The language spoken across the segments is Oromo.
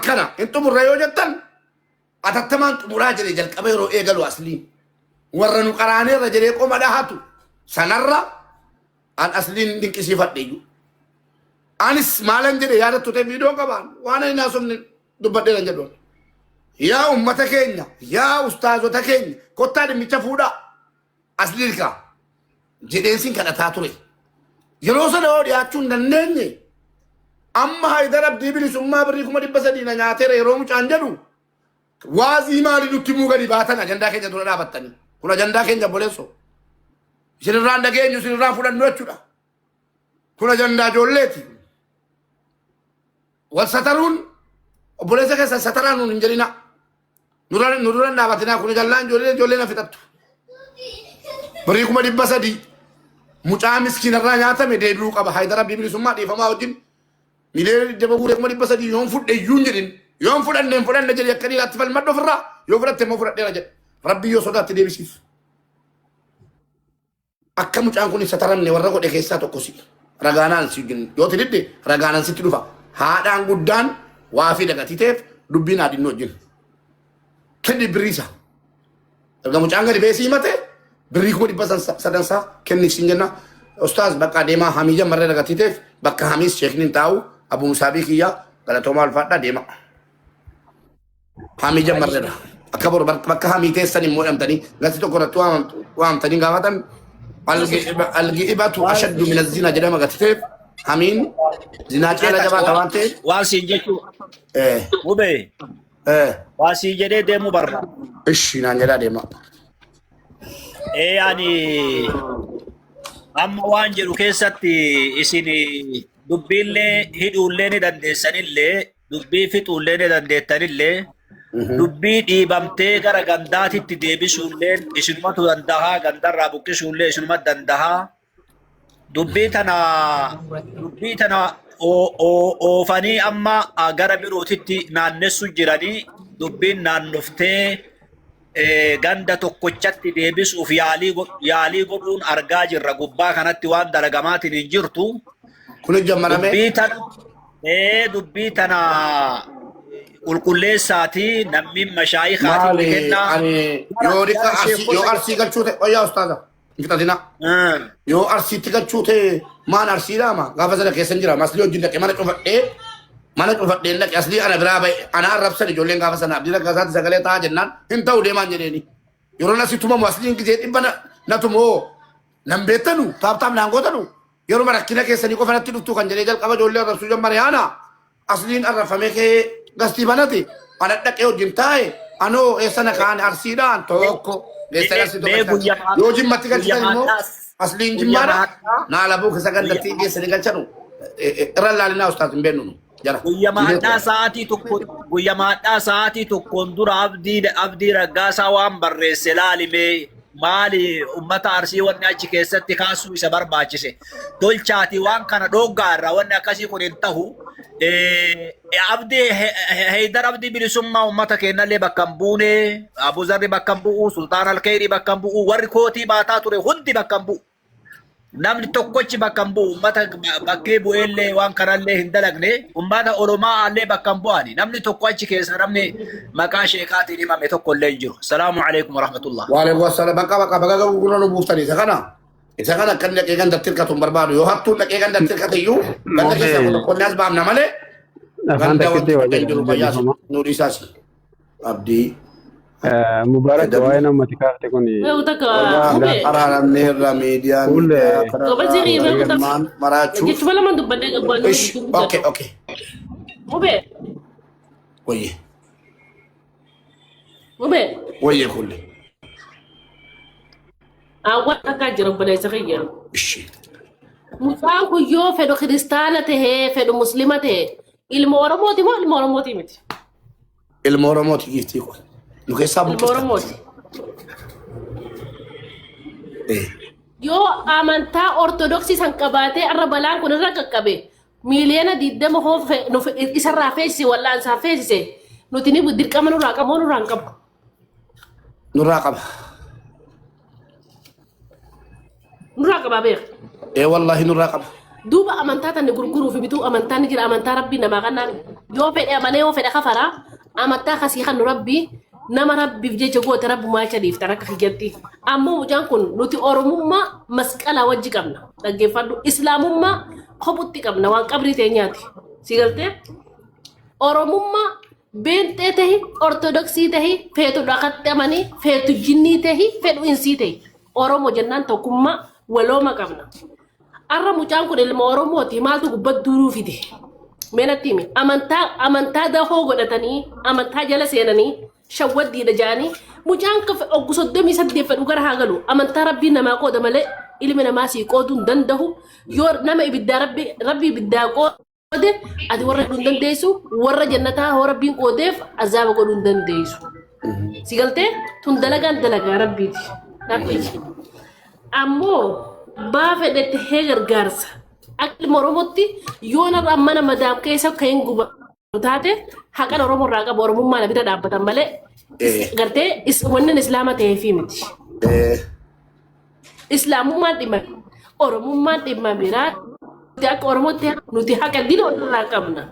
Kana hin xumurre yoo jettan atattamaan xumuraa jedhe jalqaba yeroo eegalu asliin. Warra nu qaraaneerra jedhee qoma dhahatu sanarra an asliin dinqisiifadhe iyyuu. Anis maalan jedhe yaadattu ta'e viidiyoon qabaan waan ani naasofne dubbadheera jedhu. Yaa ummata keenya, yaa ustaazota keenya, kottaa dhimmicha fuudhaa. Asliin kaa jedheen sin kadhataa ture. Yeroo sana yoo dhiyaachuu hin dandeenye amma Haayidar Abdii bilisummaa birrii 300,000 na nyaateera yeroo mucaan jedhu waazii maalii nutti himuu gadi baatan ajandaa keenya dura dhaabattanii. Kun ajandaa keenya obboleessoo. Isinirraan dhageenyu isinirraan fudhannu jechuudha. Kun ajandaa ijoolleeti. Wal sataruun obboleessa keessan sataraa nuun hin jedhina. Nu dura hin dhaabatinaa kun jallaan ijoollee ijoollee na fixattu. Birrii 300,000 mucaa miskiinarraa nyaatame deebi'uu qaba. Haayidar Abdii bilisummaa dhiifamaa wajjin 20 miliyoona guuree 300,000 yoon fudhe iyyuu hin jedhin. Yoon fudhanne hin fudhanne jedhi akka dhiiraatti falmadhu ofirraa yoo fudhatte immoo fudhadheera jedhe. Rabbi yoo sodaatti deebisiif. Akka mucaan kun hin sataramne warra godhe keessaa tokko si. Ragaanaan si wajjin yoo ti didde ragaanaan sitti dhufa. Haadhaan guddaan waa fi dagatii ta'eef dubbiin haadhinni wajjin. Kenni birrii isaa. Erga mucaan gadi ba'ee si himate birrii 300,000 kenniif siin jenna. Ustaaz bakka deemaa hamii jammarree dagatii ta'eef bakka hamiis sheekni hin taa'u Abu Musaabii kiyya galatoomaa ulfaadhaa deema. Hamii jammarreedha. Akka boru bakka hamii teessan immoo dhamtanii gasti tokko irratti waamtanii gaafatan algi'ibatu ashaddu min zina jedhama gati ta'eef hamiin zinaa caala jabaata waan ta'eef. Waan siin jechuu mubee waa siin jedhee deemuu barbaada. Ishi naan jedhaa deema. Ee ani amma waan jedhu keessatti isin dubbiillee hidhuullee ni dandeessanillee dubbii fixuullee ni dandeettanillee dubbii dhiibamtee gara gandaatitti deebisuullee isinumatu dandahaa gandarraa buqqisuullee isinumatu dandahaa dubbii tana oofanii amma gara birootitti naannessu jiranii dubbiin naannoftee ganda tokkochatti deebisuuf yaalii godhuun argaa jirra gubbaa kanatti waan dalagamaatiin hin jirtu. Kun jammarame. Dubbii tana qulqulleessaati namni mashaayikaatitti Maali kennaa. ani yoo dhiqa arsii yoo arsii galchuu ta'e wayyaa ustaaza hin fixatina. Yoo arsiitti galchuu ta'e maan arsiidhaa ma gaafa sana keessa hin jira maslii wajjin dhaqee mana cufadhee dhaqe aslii ana biraa ba'e ana arrabsan ijoolleen gaafa sana abdii raggaasaatti sagalee ta'a jennaan hin ta'u deemaan jedheeni. Yeroo nasi tumamu asliin gisee dhibba na tumoo nan beektanu taaptaap naan gootanu yeroo rakkina keessanii qofa natti dhuftu kan jedhee jalqaba ijoollee arrabsuu jammare haana asliin arrabfamee kee gastii banate ana dhaqee wajjin taa'e anoo eessa na kaan arsiidhaan tokko geessan arsii Mee tokko yoo jimmatti galchitan immoo asliin jimmaadha naa labuu keessa gandatti geessanii galchanu irra laalinaa ustaas hin beeknu nu jara. Guyya maadhaa sa'aatii tokkoon dura Abdii Raggaasaa waan barreesse laalimee maali ummata Arsii wanni achi keessatti kaasuu isa barbaachise. Tolchaati waan kana dhooggaa irraa wanni akkasii kun hin tahu. Abdii Heydar Abdii bilisummaa ummata keenyallee bakka hin buune, Abuzarri bakka hin bu'u, Sultaan Alkeerii bakka hin bu'u, warri kootii baataa ture hundi bakka hin bu'u. Namni tokkochi bakka hin bu'u ummata bakkee bu'eellee waan kanallee hin dalagne ummata Oromaa illee bakka hin bu'ani. Namni tokko achi keessa namni maqaa sheekaatiin himame tokko illee hin jiru. Salaamu alaikum warahmatullah. Waalaikum assalam. Bakka bakka bakka gurgurra nu buuftanii isa kana. Isa kana akka inni dhaqee gandatti hirkatu hin barbaadu. Yoo hattuun dhaqee gandatti hirkate iyyuu ganda keessaa kun tokko as baafna malee Afaan ganda takkitti wanti waa hin jiru jedhama fayyaas jedhama. nu dhiisaas. Abdii. Mubarak waa'ee namatti kaafte kun Beeku takka walaa mubee Araaramneerra miidiyaa fuullee miidiyaa Goba kanarraa jirii beeku takka ilmaan maraachuuf. jechuma lama dubbadhee gabbaan nama Ish jijjiiruu okay jedhu. okay. Mubee Wayye mubee wayye kulle. Awwa takkaa jira obboleessa kiyya. Ishi. Mucaan kun yoo fedhu kiristaana tahee fedhu muslima tahee ilma Oromooti moo ilma Oromooti miti? Ilma Oromooti giiftii kun. Nu keessaa Ilma buqqifta. Oromooti. Eh. Yoo amantaa Ortodoksii san qabaatee arra balaan kun irra qaqqabe 20 miliyoona hoo isarraa feesise wallaansaa feesise nuti ni dirqama nurraa qabu moo nurraa hin qabu? Nurraa qaba. Nurraa qabaa beeka. Ee wallaahi nurraa qaba. Duuba amantaa tanni gurguruu fi bituu amantaan ni jira amantaa rabbii namaa kannaan. Yoo fedhe amanee yoo fedhe kafaraa amantaa kasii kan rabbii nama rabbiif jecha goote rabbumaa jecha dhiiftan akka kiyyatti. Ammoo mucaan kun nuti Oromummaa masqalaa wajji qabna. Dhaggeeffadhu. Islaamummaa kophutti qabna waan qabrii teenyaati. Si galtee? Oromummaa beenxee tahi, ortodoksii tahi, feetu dhaqatti amanii, feetu jinnii tahi, fedhu insii tahi. Oromoo jennaan tokkummaa walooma qabna. Arra mucaan kun ilma Oromooti maaltu gubbat duuluu fide? Mee natti himi. Amantaa amantaa dahoo godhatanii amantaa jala seenanii shawwaddiidha jedhanii mucaan kafe oggu 38 fedhu gara haa galu. Amantaa rabbiin namaa qooda malee ilmi namaa sii qooduu hin danda'u. Yoo nama ibiddaa rabbi rabbi ibiddaa qoode ati warra godhuu hin dandeessu warra jannataa hoo rabbiin qoodeef azaaba godhuu hin dandeessu. Si galtee tun dalagaan dalagaa rabbiiti. Rabbiiti. Ammoo baa fedhe tahee gargaarsa. Akka ilma Oromootti yoo narra mana madaam keessa akka hin gubatu taate haqan Oromoo irraa qabu Oromummaa na bira dhaabbatan malee gartee wanni Islaama ta'eefii miti. Islaamummaan dhimma Oromummaan dhimma biraa nuti akka Oromootti nuti haqa dina ofirraa qabna.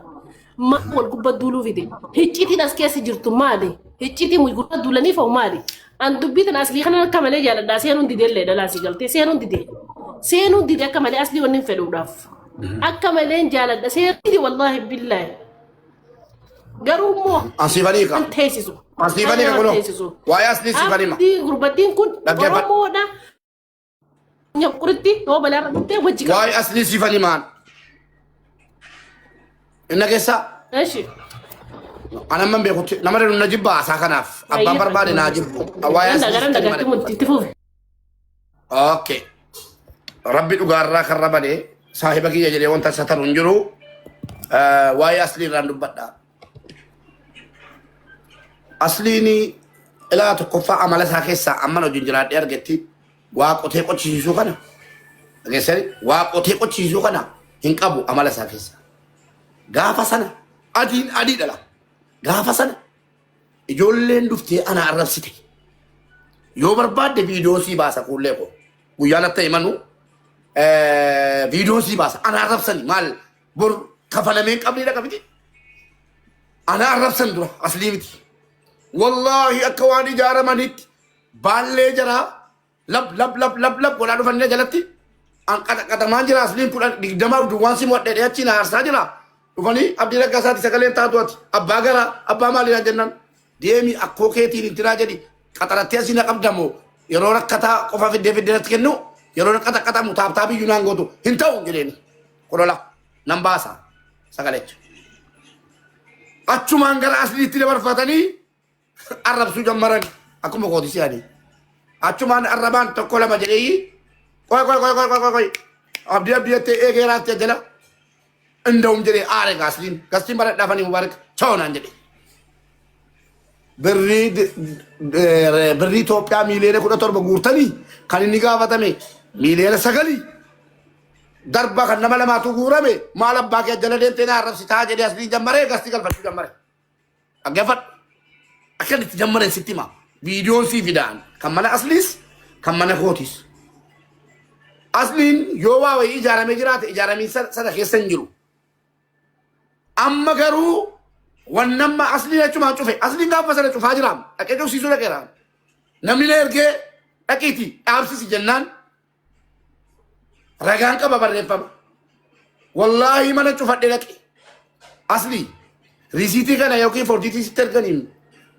Maal wal gubbaa duuluu fide? Hiccitiin as keessa jirtu maali? Hiccitiin wal gubbaa duulaniif hoo maali? An dubbii tana aslii kana akka malee jaaladha. Seenuun dide illee dhalaa si galtee seenuun dide. Seenuun dide akka malee aslii wanni hin fedhuudhaaf. Akka malee jaaladha. Seenuun dide wallaahi billaahi. Garuu immoo Asiifanii ka. kan teessisu. Asiifanii ka kunoo. Waa'ee aslii siifanii ma. Abdii gurbattiin kun Dhaggeeffadhu. Oromoodha. Quritti yoo balaa irra dhuftee wajji qaba. Waa'ee aslii siifanii maan. Inna keessaa Eshi. an amman beekutti nama dhanu na jibba haasaa kanaaf abbaan barbaade naa jibbu. Waa'ee Ganda aslii garan siifanii dagatti malee. mutti itti fufi. Okay. Rabbi dhugaarraa kan rabade saahiba kiyya jedhee wanta isa taru hin jiru. Waa'ee aslii irraan dubbadha. Asliin ilaa tokkoffaa amala isaa keessaa amman hojiin jiraadhee argetti waa qotee qochisiisuu kana dhageessanii waa qotee qochisiisuu kana hin qabu amala isaa keessaa. Gaafa sana adiin adii dhala. Gaafa sana ijoolleen dhuftee ana arrabsite. Yoo barbaadde viidiyoo sii baasa kuullee koo. Guyyaan akka himanu viidiyoo sii baasa. Ana arrabsani maal bor kafalamee hin qabne dhaqa miti. Ana arrabsan dura aslii miti. Wallaahi akka waan ijaaramanitti baallee jaraa lab lab lab lab lab godhaa dhufanii jalatti an qaxaqaxamaan jira asliin kudhan digdamaaf duwwaan si mo'adhe achi na aarsaa jira. Dhufanii abdii raggaasaati sagaleen taatu ati abbaa garaa abbaa maalii naan jennaan deemi akkoo keetiin hin tiraa jedhi qaxarattee asii na qabdamoo yeroo rakkataa qofa fiddee fiddee natti kennu yeroo qaxaqaxamu taaptaa biyyuu naan gootu hin ta'u jedheeni kolola nan baasa sagalecha. Achumaan gara asliitti dabarfatanii arrabsuu jammaran akkuma kooti si'anii. Achumaan arrabaan tokko lama jedhee qoy qoy qoy qoy qoy qoy abdii abdii jettee eegee raatti jala inda'um jedhee aare gaasliin gastiin bara dhaafanii mubaarak cha'oo naan jedhe. Birrii birrii Itoophiyaa miiliyoona 17 guurtanii kan inni gaafatame miiliyoona 9 darba kan nama lamaatu guurame maal abbaa kee jala deemtee na arrabsitaa jedhee asliin jammaree gastii galfachuu jammare. Dhaggeeffadhu. Akka inni itti jammaren sitti hima. Viidiyoon sii fidaan kan mana asliis kan mana kootis. Asliin yoo waa wayii ijaaramee jiraate ijaaramii sana keessa hin jiru. Amma garuu wannamma asliin achumaan cufe. Asliin gaafa sana cufaa jiraam. Dhaqee cufsiisuu dhaqeera. Namni na ergee dhaqiiti dhaabsisi jennaan ragaan qaba barreeffama. Wallaahi mana cufadhe dhaqe. Asli risiitii kana yookiin forjiitii sitti erganiin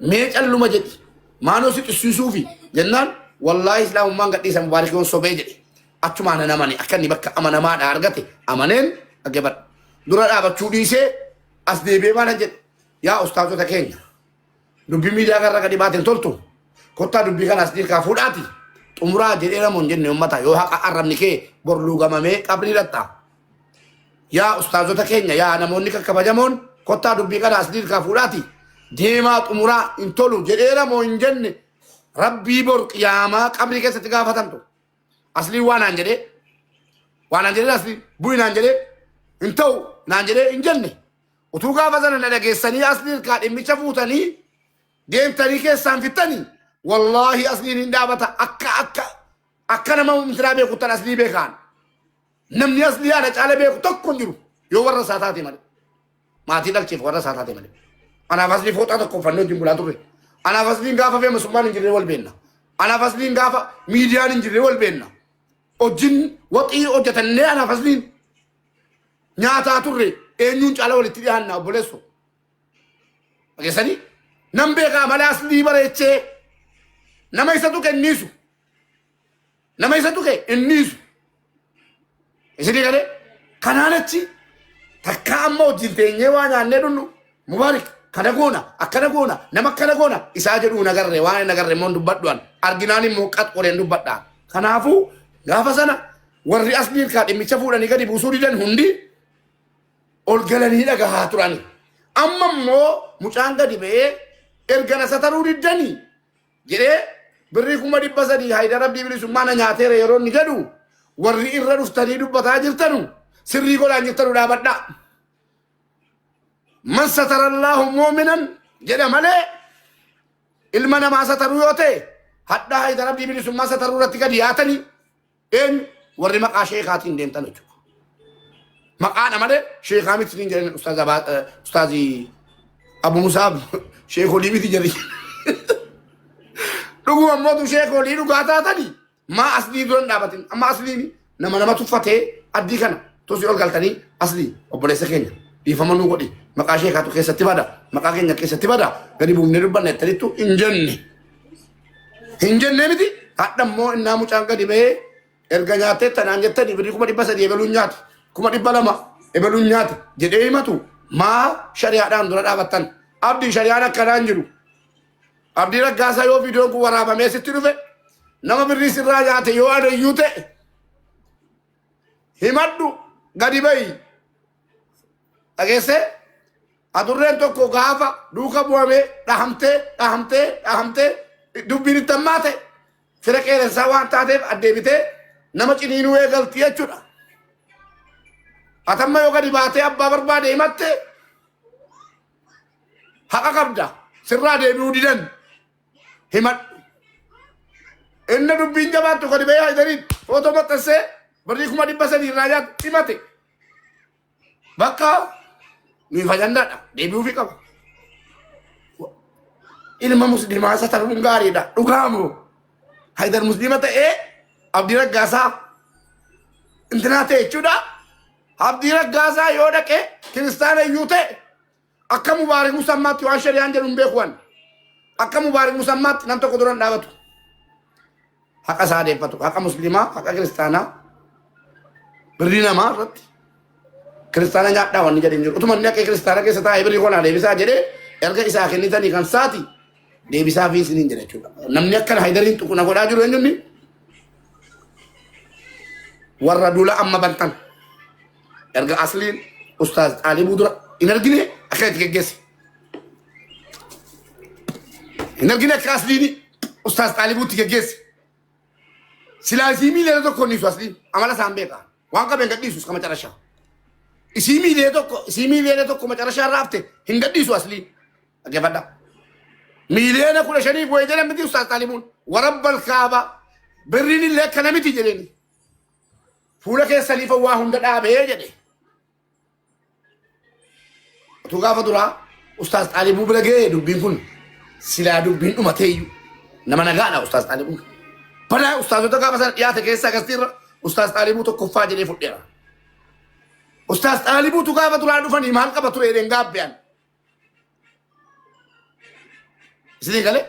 mee calluma jedhi. Maanoo si xissisuufi jennaan wallaahi islaamummaan gadhiisa mubaarikiyoon sobee jedhe. Achumaan nan amane akka inni bakka amanamaadha argate amaneen dhaggeeffadhu. Dura dhaabachuu dhiisee as deebi'ee maal jedhe yaa ustaazota keenya dubbii miidiyaa kanarra gadi baateen toltu kottaa dubbii kana as dirkaa fuudhaati xumuraa jedhee namoon jenne ummata yoo haqa arrabni kee bor luugamamee qabrii dhatta. Yaa ustaazota keenya yaa namoonni kakkabajamoon kottaa dubbii kana as dirkaa fuudhaati deemaa xumuraa hin tolu jedhee namoo hin jenne rabbii bor qiyaamaa qabrii keessatti gaafatamtu. Asliin waa naan jedhee waa naan jedhee asliin bu'i naan jedhee hin ta'u naan jedhee hin jenne. Utuu gaafa sana na dhageessanii aslii irkaa dhimmicha fuutanii deemtanii keessaan fixxanii wallaahi asliin hin dhaabata akka akka akka nama intinaa beekuttan aslii beekaan. Namni aslii ana caala beeku tokko hin jiru yoo warra isaa taate malee. Maatii dhalcheef warra isaa taate malee. Anaaf Aslii fooxaa tokko uffannee wajjin bulaa turre. Anaaf Asliin gaafa feemasummaan hin jirre wal beenna. Anaaf Asliin gaafa miidiyaan hin jirre wal beenna. Wajjin waxii hojjetannee anaaf Asliin nyaataa turre eenyuun caala walitti dhiyaanna obboleesso. Dhageessanii? Nan beekaa malee Aslii bareechee nama isa tuqe inniisu. Nama isa tuqe inniisu. Isinii galee kanaan achi takka amma wajjin teenyee waa nyaannee dhunnu Mubaarik kana goona akkana goona nama akkana goona isaa jedhuu nagarre waan hin agarre immoo dubbadhu an arginaan immoo qax qoreen dubbadha. Kanaafuu gaafa sana warri asliin kaa dhimmicha fuudhanii gadi buusuu didan hundi ol galanii dhagahaa turani. Amma immoo mucaan gadi ba'ee erga na sataruu diddanii jedhee birrii 300,000 Haayidar Abdii Bilisummaa na nyaateera yeroo inni jedhu warri irra dhuftanii dubbataa jirtanu sirrii godhaan jirtanu dhaabadhaa. Man satarallaahu muuminan jedha malee ilma namaa sataruu yoo ta'e hadhaa Haayidar Abdii Bilisummaa sataruu irratti gadi yaatanii eenyu warri maqaa sheekaatiin deemtan jechuudha. Maqaadha malee sheekaa miti niin jedhan ustaaz ustaazi Abu Musaab sheekolii miti jedhi. Dhuguma immoo sheekolii dhugaa taatanii maa aslii dura hin dhaabatin amma asliin nama nama tuffatee addii kana tosii ol galtanii aslii obboleessa keenya dhiifama nuu godhi maqaa sheekaatu keessatti bada maqaa keenya keessatti bada gadi buufnee dubbanna jettaniittu hin jenne. Hin jennee miti hadha immoo innaa mucaan gadi ba'ee erga nyaattee tanaan jettanii birrii 300,000 ebeluun nyaate 200,000 ebeluun nyaate jedhee himatu maa shari'aadhaan dura dhaabattan abdii shari'aan akkanaan jiru. Abdii Raggaasaa yoo viidiyoon kun waraabamee sitti dhufe nama birrii sirraa nyaate yoo adayyuu ta'e himadhu gadi ba'i. Dhageessee adurreen tokko gaafa duuka bu'amee dhahamtee dhahamtee dhahamtee dubbiin itti hammaate fira qeerransaa waan taateef addeebitee nama ciniinuu eegalti jechuudha. Atamma yoo gadi baatee abbaa barbaade himatte haqa qabda sirraa deebi'uu didan himadhu. Inni dubbiin jabaattu gadi ba'ee haydariin footoo maxxansee birrii 300,000 irraa nyaatu himate. Bakka nuyi fajandaadha deebi'uufii qaba. Ilma musliimaa isa ta'uun gaariidha. Dhugaamu. Haydar musliima ta'ee Abdii Raggaasaa intinaa ta'e jechuudha. Abdii Raggaasaa yoo dhaqe kiristaana iyyuu ta'e akka Mubaarik Musammaatti waan shari'aan jedhu hin beeku ani. Akka Mubaarik Musammaatti nam tokko dura hin dhaabatu. Haqa isaa deeffatu. Haqa musliimaa, haqa kiristaanaa birrii namaa irratti kiristaana nyaadhaa wanni jedhe hin jiru. Utuma inni akka kiristaana keessa taa'ee birrii konaa deebisaa jedhee erga isaa kennitanii kan saati deebisaa fi isiniin jedha jechuudha. Namni akkana haydariin tuqu na godhaa jiru eenyunni warra dula amma bantan erga asliin ustaaz xaalibuu dura hin argine akka itti geggeesse. Hin argine akka asliin ustaaz xaalibuutti geggeesse. Silaa isii 1 million niisu asliin amala isaan beeka. Waan qabeen gadhiisu iska macarashaa. Isii 1 million isii 1 million macarashaa irraa hafte hin gadhiisu asliin. Dhaggeeffadhaa. 15 miiliyooniif wayii jedhan miti ustaaz xaalibuun. Warabbal kaaba birriin illee akkana miti jedheeni. Fuula keessaniif waa hunda dhaabee jedhe. Utuu gaafa duraa ustaaz Xaalibuu bira ga'ee dubbiin kun silaa dubbiin dhumateeyyu nama nagaadha ustaaz Xaalibuun. Balaa ustaazota gaafa sana dhiyaate keessaa gastiirra ustaaz Xaalibuu tokkoffaa jedhee fudheera. Ustaaz Xaalibuutu gaafa duraa dhufanii maal qaba ture jedheen gaabbi'an. Isinii galee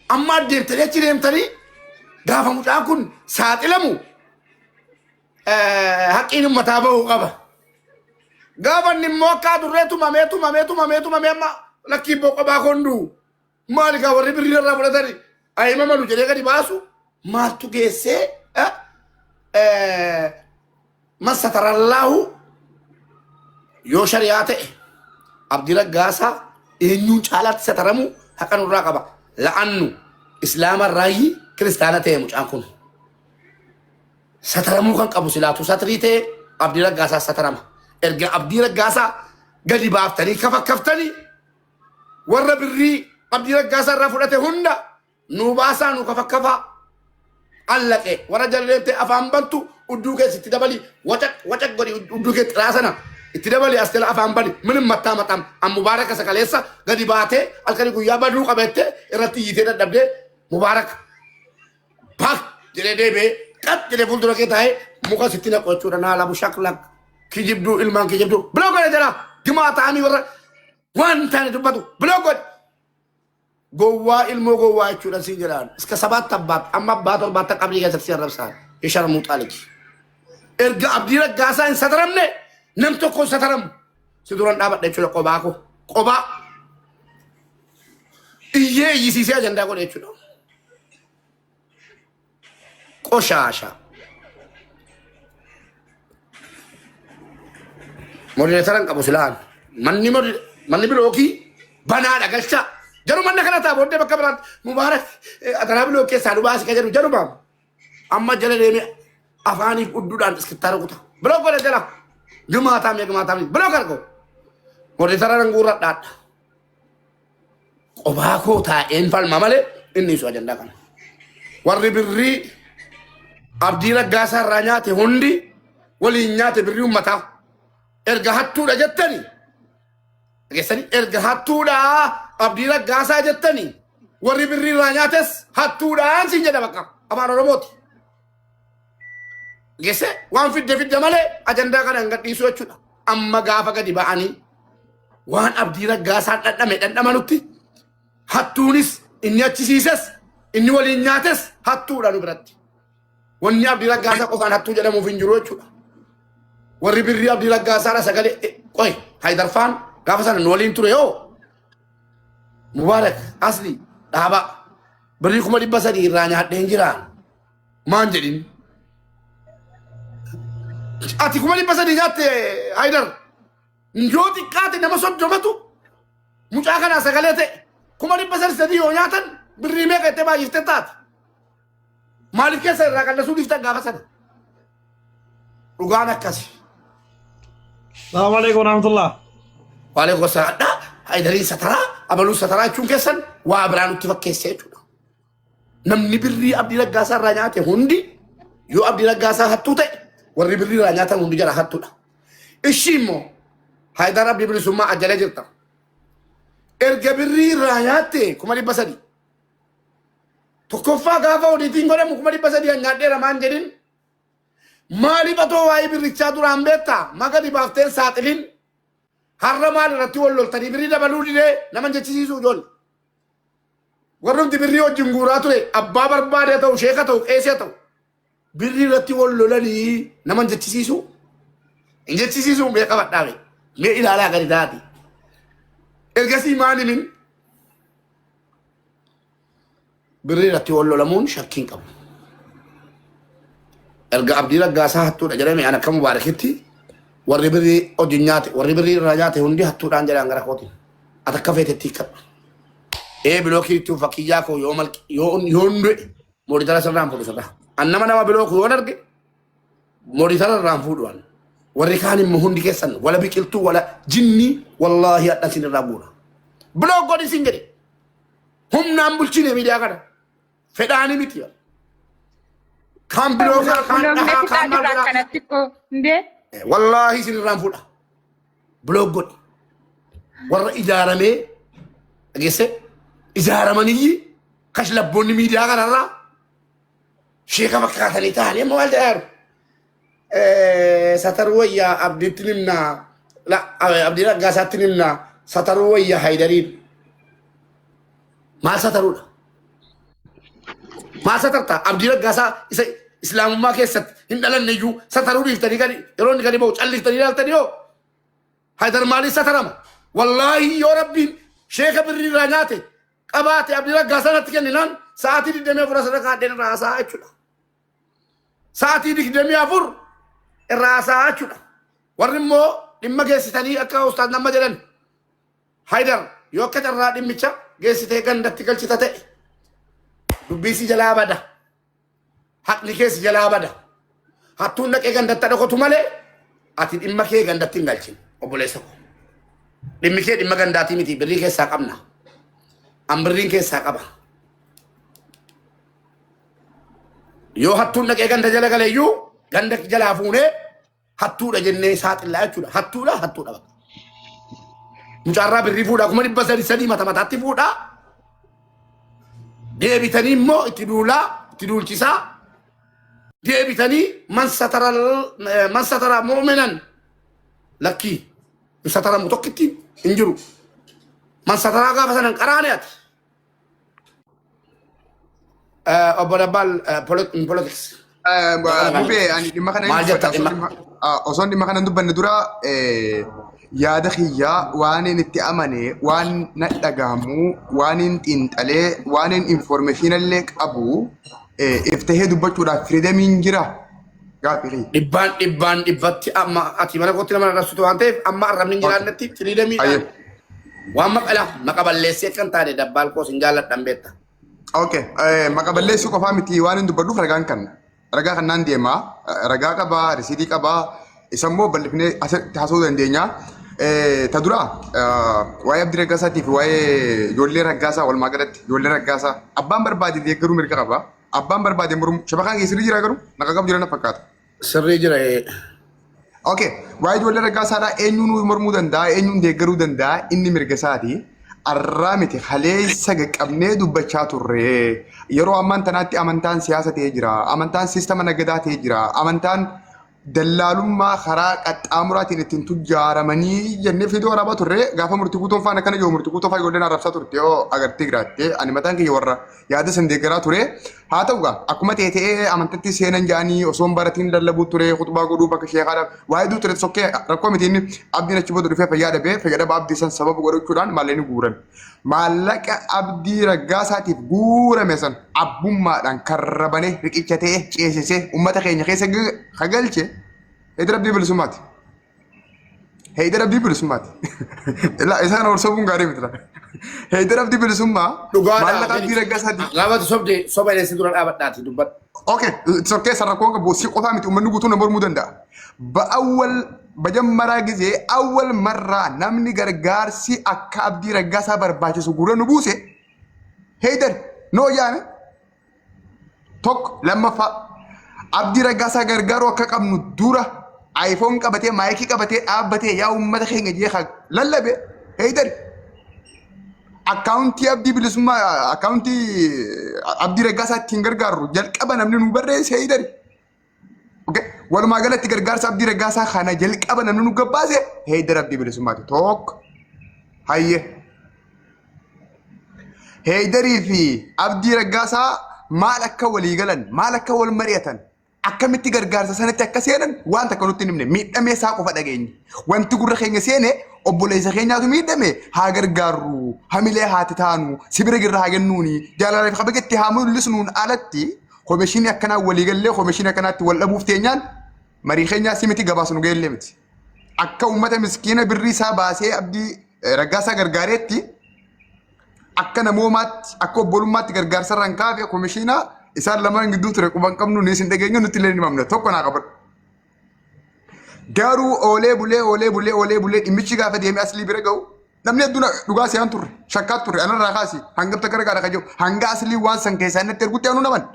amma deemtanii achi deemtanii gaafa mucaan kun saaxilamu haqqiin uummataa bahuu qaba. Gaafa inni immoo akka adurree tumamee tumamee tumamee tumamee amma lakkii boqobaa konduu maali gaa warri birrii irraa fudhatanii ayima malu jedhee gadi baasu maaltu geessee man satarallaahu yoo shari'aa ta'e Abdii Raggaasaa eenyuun caalaatti sataramuu haqa nurraa qaba. La'annu islaama irraayyi kiristaana ta'e mucaan kun. Sataramuu kan qabu silaatu satrii ta'e Abdii Raggaasaa satarama. Erga Abdii Raggaasaa gadi baaftanii kafakkaftanii warra birrii Abdii Raggaasaa irraa fudhate hunda nuu baasaa nu kafakkafaa. Allaqe warra jalleettee afaan bantu udduu keessatti dabali wacaq wacaq godhi udduu kee xiraa sana Itti dabali as jala afaan bani minim mattaa maxam an Mubaaraka sakaleessa gadi baatee halkanii guyyaa baduu qabattee irratti iyyitee dadhabdee Mubaaraka pak jedhee deebi'ee qat jedhee fuuldura kee taa'ee muka sitti naqu jechuudha. Naa labu shaklak kijibduu ilmaan kijibduu biloo godhe jala gimaa ta'anii warra waan taane dubbatu biloo godhe. Gowwaa ilmoo gowwaa jechuudha siin jedhaan. Iska sabaatti abbaat amma abbaa torbaatti qabrii keessatti si arrabsaan. Isharmuuxaa liji. Erga Abdii Raggaasaa hin sataramne nam tokko hin sataramu. Si duran dhaabadha jechuudha qobaa koo. Qobaa. Iyyee iyyisiisee ajandaa godhe jechuudha. Qoshaasha. Modireetara hin qabu silaan. Manni manni bilookii banaadha galchaa. Garuu manna kana ta'a booddee bakka biraatti Mubaarak atanaa bilook keessaa nu baasi ka jedhu jarumaam. Amma jala deemee afaaniif udduudhaan iskittaa rukuta. Bilook godhe jala. Gimaataa mee gimaataa mee bilook argo. Modireetara nan guurradhaadha. Qobaa koo taa'een falma malee inni isu ajandaa kana. Warri birrii Abdii Raggaasaa irraa nyaate hundi waliin nyaate birrii uummataa. Erga hattuudha jettani dhageessanii erga hattuudha Abdii Raggaasaa jettani warri birrii irraa nyaates hattuudhaan siin jedha bakka afaan Oromooti. Dhageesse waan fidde fidde malee ajandaa kana hin gadhiisu jechuudha. Amma gaafa gadi ba'anii waan Abdii Raggaasaan dhandhame dhandhamanutti hattuunis inni achisiises inni waliin nyaates hattuudha nu biratti. Wanni Abdii Raggaasaa qofaan hattuu jedhamuuf hin jiru jechuudha. Warri birrii Abdii Raggaasaadha sagalee qoy Haydarfaan gaafa sana nu waliin ture yoo Mubaarak asli dhaabaa birrii 300,000 irraa nyaadheen jiraan maan jedhin. Ati 300,000 nyaatte Haydar. Yoo xiqqaate nama 30tu mucaa kanaa sagalee ta'e 300,000 yoo nyaatan birrii meeqa itti baay'iftee taate. Maaliif keessa irraa qallasuu dhiiftan gaafa sana? Dhugaan akkasi. Salaamu alaikum warahmatullah. Waalaikum salaam. Haydariin sataraa abaluu sataraa jechuun keessan waa biraa nutti fakkeesse jechuudha. Namni birrii Abdii Raggaasaa irraa nyaate hundi yoo Abdii Raggaasaa hattuu ta'e warri birrii irraa nyaatan hundi jala hattuudha. Ishii immoo Haydar Abdii Bilisummaa ajjalee jirta. Erga birrii irraa nyaatte 300,000. Tokkoffaa gaafa odiitiin godhamu 300,000 nyaadheera maan jedhin. Maaliif atoo waa'ee birrichaa duraan beektaa? Magadi baafteen saaxilin. Har'a maal irratti wal loltanii birrii dabaluu didee nama hin jechisiisu ijoollee. Warrumti birrii wajjin guuraa ture abbaa barbaade haa ta'u sheeka ta'u qeesii haa ta'u birrii irratti wal lolanii nama hin jechisiisu. Hin jechisiisu mee qabadhaa mee. Mee ilaalaa gadi taati. Ergasii maal himin birrii irratti wal lolamuun shakkii hin qabu. Erga Abdii Raggaasaa hattuudha jedhame an akka Mubaarakitti warri birrii hojii nyaate warri birrii irraa nyaate hundi hattuudhaan jedhaan gara kootiin. Ati akka feetetti hiikkadhu. Ee bilookii jechuun fakkiyyaa koo yoo malqi yoo yoon du'e mooditara sirraan fuudhu sirraa. An nama nama bilooku yoon arge mooditara irraan fuudhu an. Warri kaan immoo hundi keessan wala biqiltuu wala jinnii wallaahi hadha isin irraa guura. Bilook godhi isin jedhe. Humnaan bulchine miidiyaa kana. Fedhaanii miti. Kaan bilookaa kaan Biloogni dhahaa fixaa kaan maal jirra godhaa. akkanatti koo hundee. Wallaahi isin irraan fuudha. Bilook godhi. Warra ijaaramee dhageesse ijaaramanii kashlabboonni miidiyaa kanarraa sheeka fakkaatanii ta'anii amma maal jedhaa jiru. Sataruu wayyaa Abdiitti nimnaa Abdii Raggaasaatti nimnaa sataruu wayyaa Haydariin. Maal sataruudha? Maal satarta? Abdii Raggaasaa isa islaamummaa keessatti hin dhalanne iyyuu sataruu dhiiftanii gadi yeroo inni gadi ba'u calliftanii ilaaltanii hoo? Haydar maaliif satarama? Wallaahi yoo Rabbiin sheeka birrii irraa nyaate qabaate Abdii Raggaasaa natti kenninaan sa'aatii 24 asirra kaadheen irraa haasa'aa jechuudha. Sa'aatii 24 irraa haasa'aa jechuudha. Warri immoo dhimma geessitanii akka ustaaz nama jedhan Haydar yoo akka carraa dhimmicha geessitee gandatti galchita ta'e dubbii si jalaa bada. Haqni kee si jalaa bada. Hattuun dhaqee gandatti dhokatu malee ati dhimma kee gandatti hin galchin obboleessa koo. Dhimmi kee dhimma gandaatii miti birrii keessaa qabna. An birriin keessaa qaba. Yoo hattuun dhaqee ganda jala gale iyyuu ganda jalaa fuunee Hattuudha jennee saaxillaa jechuudha. Hattuudha hattuudha bakka. Mucaarraa birrii fuudhaa 300,000 mata mataatti fuudhaa. Deebitanii immoo itti duulaa itti duulchisaa. Deebitanii man satara man satara mu'minan lakkii hin sataramu tokkitti hin jiru. Man sataraa gaafa sanan qaraane ati. Obbo Dabbaal in politics. Mubee ani dhimma kana hin Maal jetta dubbadha. dhimma? Osoon dhimma kana hin dubbanne dura yaada kiyyaa waan inni itti amane, waan na dhagahamu, waan hin xiinxalee, waan hin information illee qabu iftahee dubbachuudhaaf freedomiin jira gaaffii kiyya. Dhibbaan dhibbaan dhibbatti amma ati mana kootti nama arrabsitu waan ta'eef amma arrabni hin jiraannetti freedomiidhaan waan maqala maqa balleessee kan taane Dabbaal koos hin jaalladhan beekta. Okay. Maqa balleessuu qofaa miti waan hin dubbadhuuf ragaan kanna. Ragaa kannaan deema. Ragaa qabaa, risiitii qabaa. Isa immoo bal'ifnee asitti haasa'uu dandeenya. Ta dura waa'ee Abdii Raggaasaatii fi waa'ee ijoollee Raggaasaa walumaa galatti ijoollee Raggaasaa abbaan barbaade deeggaruu mirga qaba. Abbaan barbaade mormuu shabakaan keessatti jira garuu naqa qabu jira na fakkaata. Sirrii jira. Okay, waa'ee ijoollee Raggaasaadhaa eenyuun mormuu danda'a, eenyuun deeggaruu danda'a, inni mirga isaati. Arraa miti kaleessa qaqqabnee dubbachaa turre. Yeroo ammaan tanaatti amantaan siyaasa ta'ee jira, amantaan siistama nagadaa ta'ee jira, amantaan dallaalummaa karaa qaxxaamuraatiin ittiin tujjaaramanii jennee fiidoo waraabaa turre. Gaafa murtii guutuun faana akkana jiru murtii guutuu fa'aa ijoolleen arrabsaa turte yoo agartee jiraatte ani mataan kiyya warra yaada san deeggaraa ture. Haa ta'u gaa akkuma ta'e ta'ee amantatti seenan jedhanii osoo hin baratiin lallabuu ture khutbaa godhuu bakka sheekaadha waa hedduu ture sokkee rakkoo miti inni abdiin achi booda dhufee fayyaa dhabee fayyaa dhaba abdii san sababa godhachuudhaan maallaqni guurame. Maallaqa abdii raggaasaatiif guurame san abbummaadhaan karrabanee riqicha ta'ee ceesisee uummata keenya keessa kagalche Heydar Abdii Bilisummaati. Heydar Abdii Bilisummaati. Ilaa isa kana wal sobuun gaarii miti. Heydar Abdii Bilisummaa Dhugaadha. maallaqa Abdii Raggaasaati. Gaafatu sobde soba illee si dura dhaabadhaati dubbadhu. Okay, it's okay sarara koon qabu si qofaa miti uummanni guutuun na mormuu danda'a. Ba'awwal bajammaraa gizee awwal marraa namni gargaarsi akka Abdii Raggaasaa barbaachisu gurra nu buuse Heydar noo yaame Tokko lammaffaa Abdii Raggaasaa gargaaruu akka qabnu dura iPhone qabatee maayikii qabatee dhaabbatee yaa uummata keenya jee kan lallabe Heydari. Akkaawuntii Abdii Bilisummaa akkaawuntii Abdii Raggaasaa ittiin gargaarru jalqaba namni nu barreesse Heydari. Okay. Walumaa galatti gargaarsa Abdii Raggaasaa kana jalqaba namni nu gabbaase Heydar Abdii Bilisummaati. Tokko. Hayyee. Heydarii fi Abdii Raggaasaa maal akka walii galan, maal akka wal mari'atan, akkamitti gargaarsa sanatti akka seenan waan takka nutti hin himne. Miidhamee isaa qofa dhageenye. Wanti gurra keenya seene obboleessa keenyaatu miidhame haa gargaarru, hamilee haati taanu, sibira girra haa kennuuni, jaalalaa fi kabaja itti haa mul'isnuun alatti komishinii akkanaa walii gallee komishinii akkanaatti wal dhabuuf teenyaan marii keenyaa si miti gabaasnu ga'ellee miti. Akka uummata miskiina birrii isaa baasee Abdii Raggaasaa gargaareetti akka namoomaatti akka obbolummaatti gargaarsa irraan kaafe komishiinaa isaan lamaan gidduu ture quban qabnu ni isin dhageenya nutti illee hin himamne tokko naa qabadhu. Garuu oolee bulee oolee bulee oolee bulee dhimmichi gaafa deemee aslii bira ga'u namni hedduun dhugaa se'an turre shakkaa turre anarraa kaasi hangam takka ragaadha kan jiru hanga aslii waan san keessaa inni ergutti anuu naman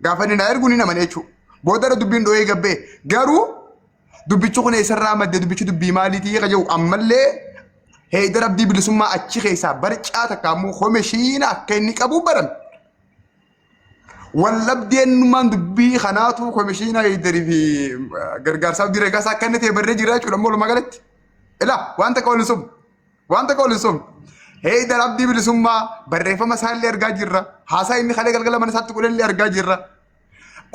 gaafa inni naa ergu ni naman jechuudha. Boodarra dubbiin dho'ee gabbee garuu dubbichi kun eessarraa madde dubbichi dubbii maaliitii kan jiru ammallee Heydar Abdii Bilisummaa achi keessaa barcaa takka ammoo komishiina akka inni qabu barame. Wallabdeennumaan dubbii kanaatu komishiina Heydarii fi gargaarsa Abdii Raggaasaa akka inni ta'e barree jira jechuudha ammoo walumaa galatti. Ilaa waan takka wal hin sobnu. Waan takka wal hin sobnu. Heydar Abdii Bilisummaa barreeffama isaallee argaa jirra. Haasaa inni kalee galgala mana isaatti godhellee argaa jirra.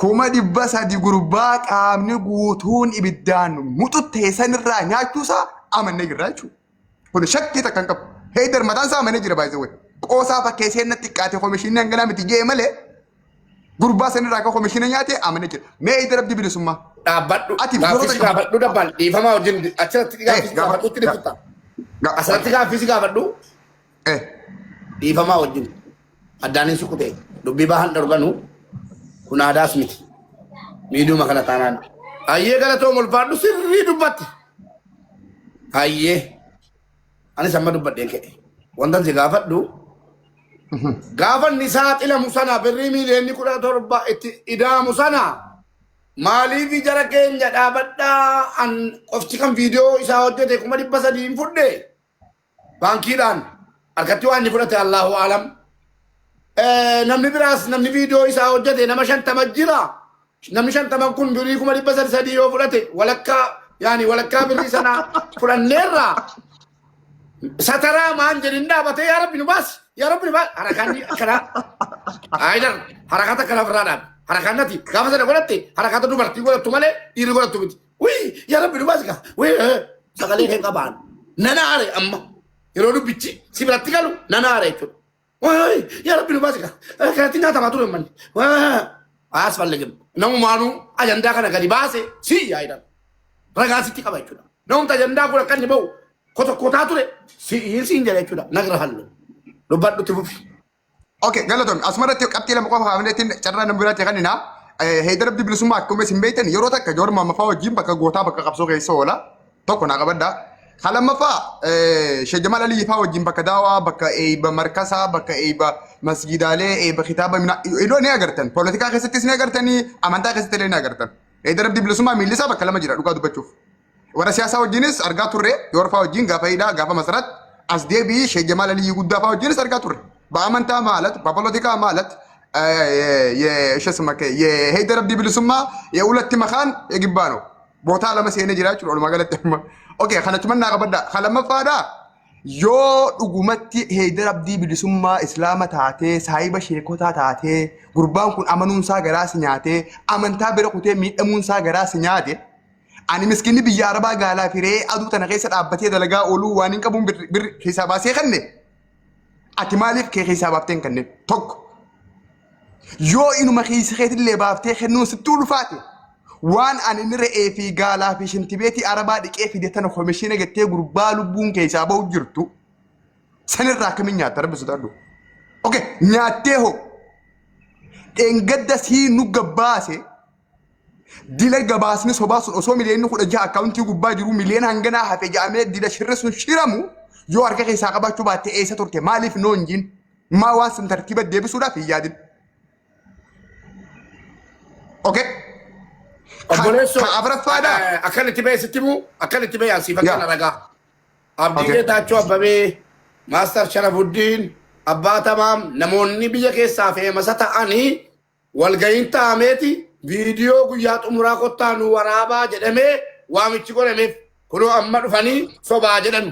300,000 gurbaa qaamni guutuun ibiddaan muxuttee sanirraa nyaachuusaa amannee jirra jechuudha. Kun shakkii takka hin qabu. Heydar mataan isaa amanee jira baay'ee. Qoosaa fakkeessee natti xiqqaate komishinii hanganaa miti jee malee gurbaa sanirraa akka komishinii nyaate amanee jira. Mee Heydar Abdii Bilisummaa. Dhaabbadhu. Ati Gaaffii si yeroo takka gaafadhu Dabbaal dhiifamaa wajjin achirratti gaaffii si gaafadhu itti dhifta. Asirratti gaaffii si gaafadhu dhiifamaa wajjin. Addaan hin sukkute dubbii bahan dhorganu kun aadaas miti. Miidhuma kana taanaan. Hayyee galatoom ulfaadhu sirrii dubbatte. Hayyee anis amma dubbadheen ka'e. Wantan si gaafadhu gaafa inni saaxilamu sana birrii miiliyoonni 17 itti ida'amu sana Maaliif jara keenya dhaabadhaa an qofti kan viidiyoo isaa hojjete 300,000 hin fudhe baankiidhaan harkatti waan inni fudhate Allahu alam. Namni biraas namni viidiyoo isaa hojjete nama 50 jira. Namni 50 kun birrii 300,000 yoo fudhate walakkaa yaani walakkaa birrii sanaa fudhanneerra. Sataraa maan jedhin dhaabatee yaa rabbi nu baasi yaa rabbi nu baasi harakaan akkanaa Haayidar harakata akkana ofirraa dhaabe harakaan nati gaafa sana godhatte harakata dubartii godhattu malee dhiirri godhattu miti. Wii yaa rabbi nu baasi kaa wii sagalee kee qabaan nana aare amma yeroo dubbichi si biratti galu nana aare jechuudha. Wii yaa rabbi nu baasi kaa kanatti nyaatamaa ture manni. Asfalligim namumaanuu ajandaa kana gadi baase si Haayidar ragaa sitti qaba jechuudha. Namumti ajandaa kun akka inni ba'u kotokkotaa ture si'iin siin jedha jechuudha. Nagra hallu. Dubbadhutti fufi. Okay, galatoomi. Asuma irratti qabxii lama qofa kaafneetiin carraa nama biraatti kennina. Heydar Abdii Bilisummaa akkuma isin beektan yeroo takka Joor Mammafaa wajjin bakka gootaa bakka qabsoo keessa oola. Tokko naa qabadha. Kan lammaffaa Sheekh Jamaal Aliyyi faa wajjin bakka daawaa, bakka eeyba markasaa, bakka eeyba masgiidaalee, eeyba kitaaba minaa iddoo ni agartan. Poolitikaa keessattis ni agartanii, amantaa keessatti illee ni agartan. Heydar Abdii Bilisummaa miilli isaa bakka lama jira dhugaa dubbachuuf. Warra siyaasaa wajjinis argaa turre, Yoorfaa wajjin gaafa hidhaa, gaafa masarat, as deebi'i Sheekh Jamaal Aliyyi guddaa faa wajjinis argaa turre. Ba'amantaa maalat, bapolotikaa maalat, የሄይደር አብዲ ብልሱማ የሁለት መካን የግባ ነው ቦታ lama seenee jira jechuudha walumaa galatti amma. Okay, kana cimannaa qabadha. Kan lammaffaadha. Yoo dhugumatti Heydar Abdii Bilisummaa Islaama taatee saahiba sheekotaa taatee gurbaan kun amanuunsaa garaa si nyaatee amantaa bira kutee miidhamuunsaa garaa si nyaate Ani miskinni biyya arabaa gaalaa fi re'ee aduu tana keessa dhaabbatee dalagaa ooluu waan hin qabuun birri birri keessaa baasee kenne. Ati maaliif kee keessaa baaftee hin kenneen? Tokko. Yoo inuma keessa keetillee baaftee kennuun sitti ulfaate waan ani inni re'ee fi gaalaa fi shintibeetii arabaa dhiqee fide tana komishiina gettee gurbaa lubbuun keessaa bahu jirtu sanirraa akkamiin nyaatta rabbi sodaadhu. Okay, nyaattee hoo dheengadda sii nu gabbaase Dila gabaasni sobaa sun osoo miliyoonni 16 akkaawuntii gubbaa jiru miliyoona hanganaa hafe jedhamee dila shirri sun shiramu yoo harka keessaa qabaachuu baatte eessa turte maaliif noo hin jiin maa waan sun tartiiba deebisuudhaaf hin yaadin. Okay. Kan Obboleessoo kan afuraffaadha. akkan itti ba'e sitti himu akkan itti ba'e asii fakkeenya Yaa. ragaa. Abdii Okay. Geetaachoo Abbabee, Maastar Sharafuddin, Abbaa Tamaam namoonni biyya keessaa feemasa ta'anii Walga'iin taa'ameeti viidiyoo guyyaa xumuraa kottaa nu waraabaa jedhamee waamichi godhameef kunoo amma dhufanii sobaa jedhan.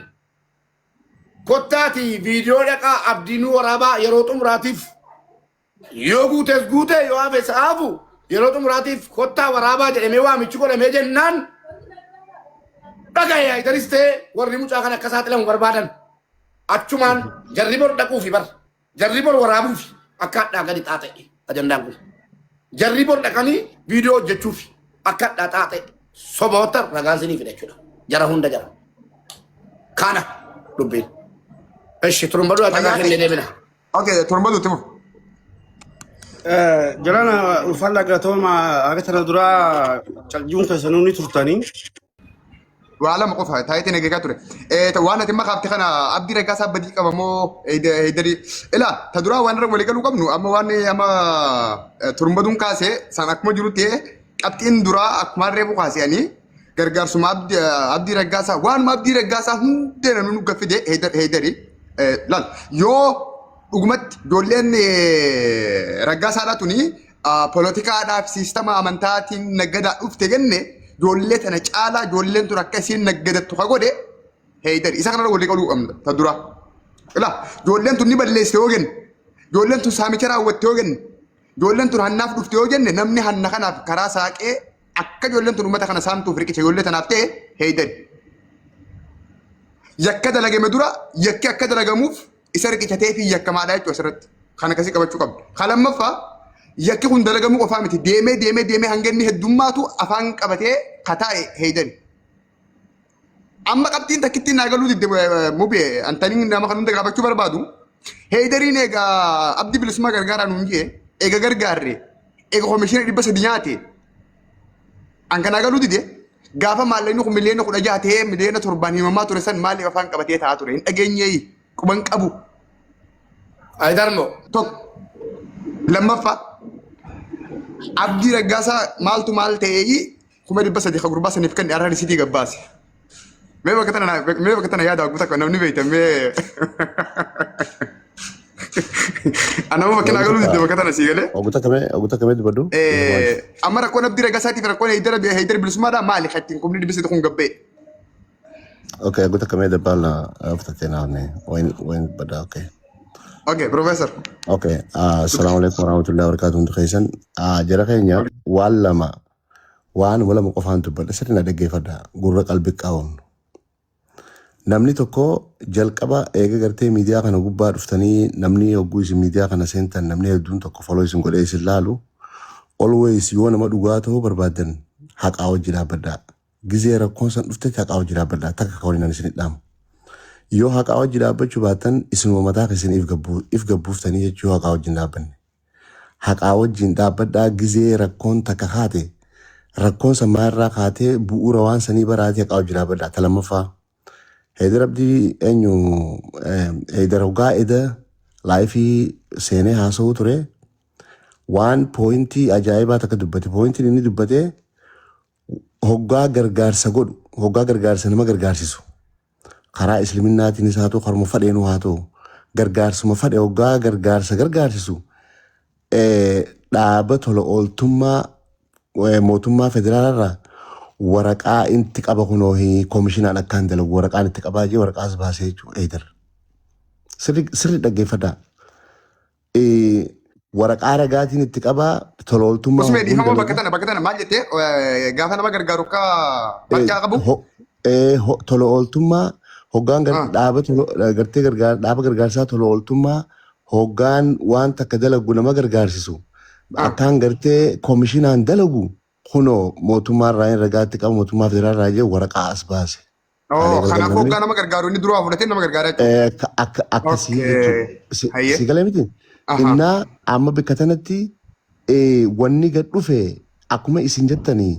Kottaati viidiyoo dhaqaa abdii nu waraabaa yeroo xumuraatiif yoo guutes guute yoo hafes hafu yeroo xumuraatiif kottaa waraabaa jedhamee waamichi godhamee jennaan dhagaye Hayidaris ta'e warri mucaa kana akka saaxilamu barbaadan achumaan jarri bor dhaquufi bar. Jarri bor waraabuufi akka hadhaa gadi xaaxa'e ajandaan kun. Jarri bor dhaqanii viidiyoo hojjechuufi akka hadhaa xaaxa'e soboota ragaan sinii fida jechuudha. Jara hunda jara. Kana dubbiin. Ishi turumbaduu carraa Fayyaa kennee ta'e. deemina. Okay, torba duutti fufu. Jalana ulfaadha galatooma akka tana duraa caljuun keessanuu ni turtanii. Waa lama qofa taayitiin eegaa ture. Waan ati makaafte kana Abdii Raggaasaa badii qaba moo Heedarii? Ilaa ta duraa waan irra walii galuu qabnu amma waan amma turumbaduun kaase san akkuma jiru ta'e qabxiin duraa akkuma reefu kaase ani gargaarsuma Abdii Raggaasaa waanuma Abdii Raggaasaa hundee namni nu gaffide Heedarii. Laal yoo dhugumatti ijoolleen Raggaasaadhaa tuni Poolotikaadhaaf siistama amantaatiin naggadaa dhufte jenne ijoollee tana caalaa ijoolleen tun akka isiin naggadattu ka godhe Heydari. Isa kanarra walii galuu qabna ta dura. Ilaa ijoolleen tun ni balleessite yoo jenne ijoolleen tun saamicha raawwatte yoo jenne ijoolleen tun hannaaf dhufte yoo jenne namni hanna kanaaf karaa saaqee akka ijoolleen tun uummata kana saamtuuf riqicha ijoollee tanaaf ta'e Heydari. Yakka dalagame dura yakki akka dalagamuuf isa riqicha ta'ee fi yakkamaadha jechuudha asirratti. Kan akkasii qabachuu qabda. Kan lammaffaa yakki kun dalagamuu qofaa miti. Deemee deemee deemee hanga inni heddummaatu afaan qabatee kataa'e heeydani. Amma qabxiin takkittiin naa galuu didde mubee antaniin nama kan hunda gaafachuu barbaadu. Heeydariin egaa abdii bilisummaa gargaaraa nuun jee eega gargaarre eega komishiina 300 nyaate An kanaa galuu dide gaafa maallaqni kun miliyoona 16 ta'ee miliyoona 7n himamaa ture san maaliif afaan qabatee taa'aa ture hin dhageenyeeyi quban qabu. Ayidarmoo. Tokko. Lammaffaa. Abdii Raggaasaa maaltu maal ta'ee 300,000 ka gurbaa saniif kan arraa risiitii gabbaase. Mee bakka tana yaada guutaa namni beektan mee. Anama bakka naa galuu didde bakka tana sii galee. Oguta kamee dubbadhu. Amma rakkoon Abdii Raggaasaatiif rakkoon Heydar Bilisummaadhaa maali kan ittiin 300,000 kun gabbee? Okay, oguta kamee dabbaal fudhatee naafne wayin baddaa okay. Okay, Professor. Okay, assalamu alaikum warahmatullahi wabarakatuh hundi keessan. Jara keenya waan lama waanuma lama qofaan dubbadha sirri na dhaggeeffadha gurra qalbii qabuun. Namni tokko jalqaba eega gartee miidiyaa kana gubbaa dhuftanii namni hogguu isin miidiyaa kana seentan namni hedduun tokko follow isin godhee isin laalu always yoo nama dhugaa ta'uu barbaaddan haqaa wajji dhaabbadhaa. Gizee rakkoon san dhuftetti haqaa wajji dhaabbadhaa takka ka waliin isin dhaamu. Yoo haqaa wajji dhaabbachuu baattan isinuma mataa keessan if gabbuuftanii jechuu yoo haqaa wajjin dhaabbanne. Haqaa wajjin dhaabbadhaa gizee rakkoon takka kaate rakkoon san maalirraa kaatee bu'uura waan sanii baraatee haqaa wajji dhaabbadhaa. Ta lammaffaa. Heydar Abdii eenyu Heydar hoggaa eda live seenee haasa'uu ture waan point ajaa'ibaa takka dubbate. Pointiin inni dubbate hoggaa gargaarsa godhu hoggaa gargaarsa nama gargaarsisu karaa isliminnaatiin haa ta'u karuma fadheenuu haa ta'u gargaarsuma fadhe hoggaa gargaarsa gargaarsisu dhaaba tola ooltummaa mootummaa federaalarraa waraqaa itti qaba kunoo koomishinaan akkaan dalagu waraqaan itti qabaa jee waraqaas baasee jechuudha Heydar. Sirri dhaggeeffadhaa. Waraqaa ragaatiin itti qabaa tola ooltummaa Usmee hogguun dhiifama dalagu. bakka tana maal jettee gaafa nama gargaaru akka barcaa qabu? Tola ooltummaa hoggaan dhaaba gartee dhaaba gargaarsaa tola ooltummaa hoggaan waan takka dalagu nama gargaarsisu akkaan gartee koomishinaan dalagu kunoo mootummaa irraa hin ragaatti qabu mootummaa federaalaa irraa jee waraqaa as baase. Oh, kanaaf hoggaa nama gargaaru inni duraa fudhatee nama gargaara jechuudha. Akkasii jechuudha. Si galee miti? Innaa amma bakka tanatti wanni gad dhufe akkuma isin jettanii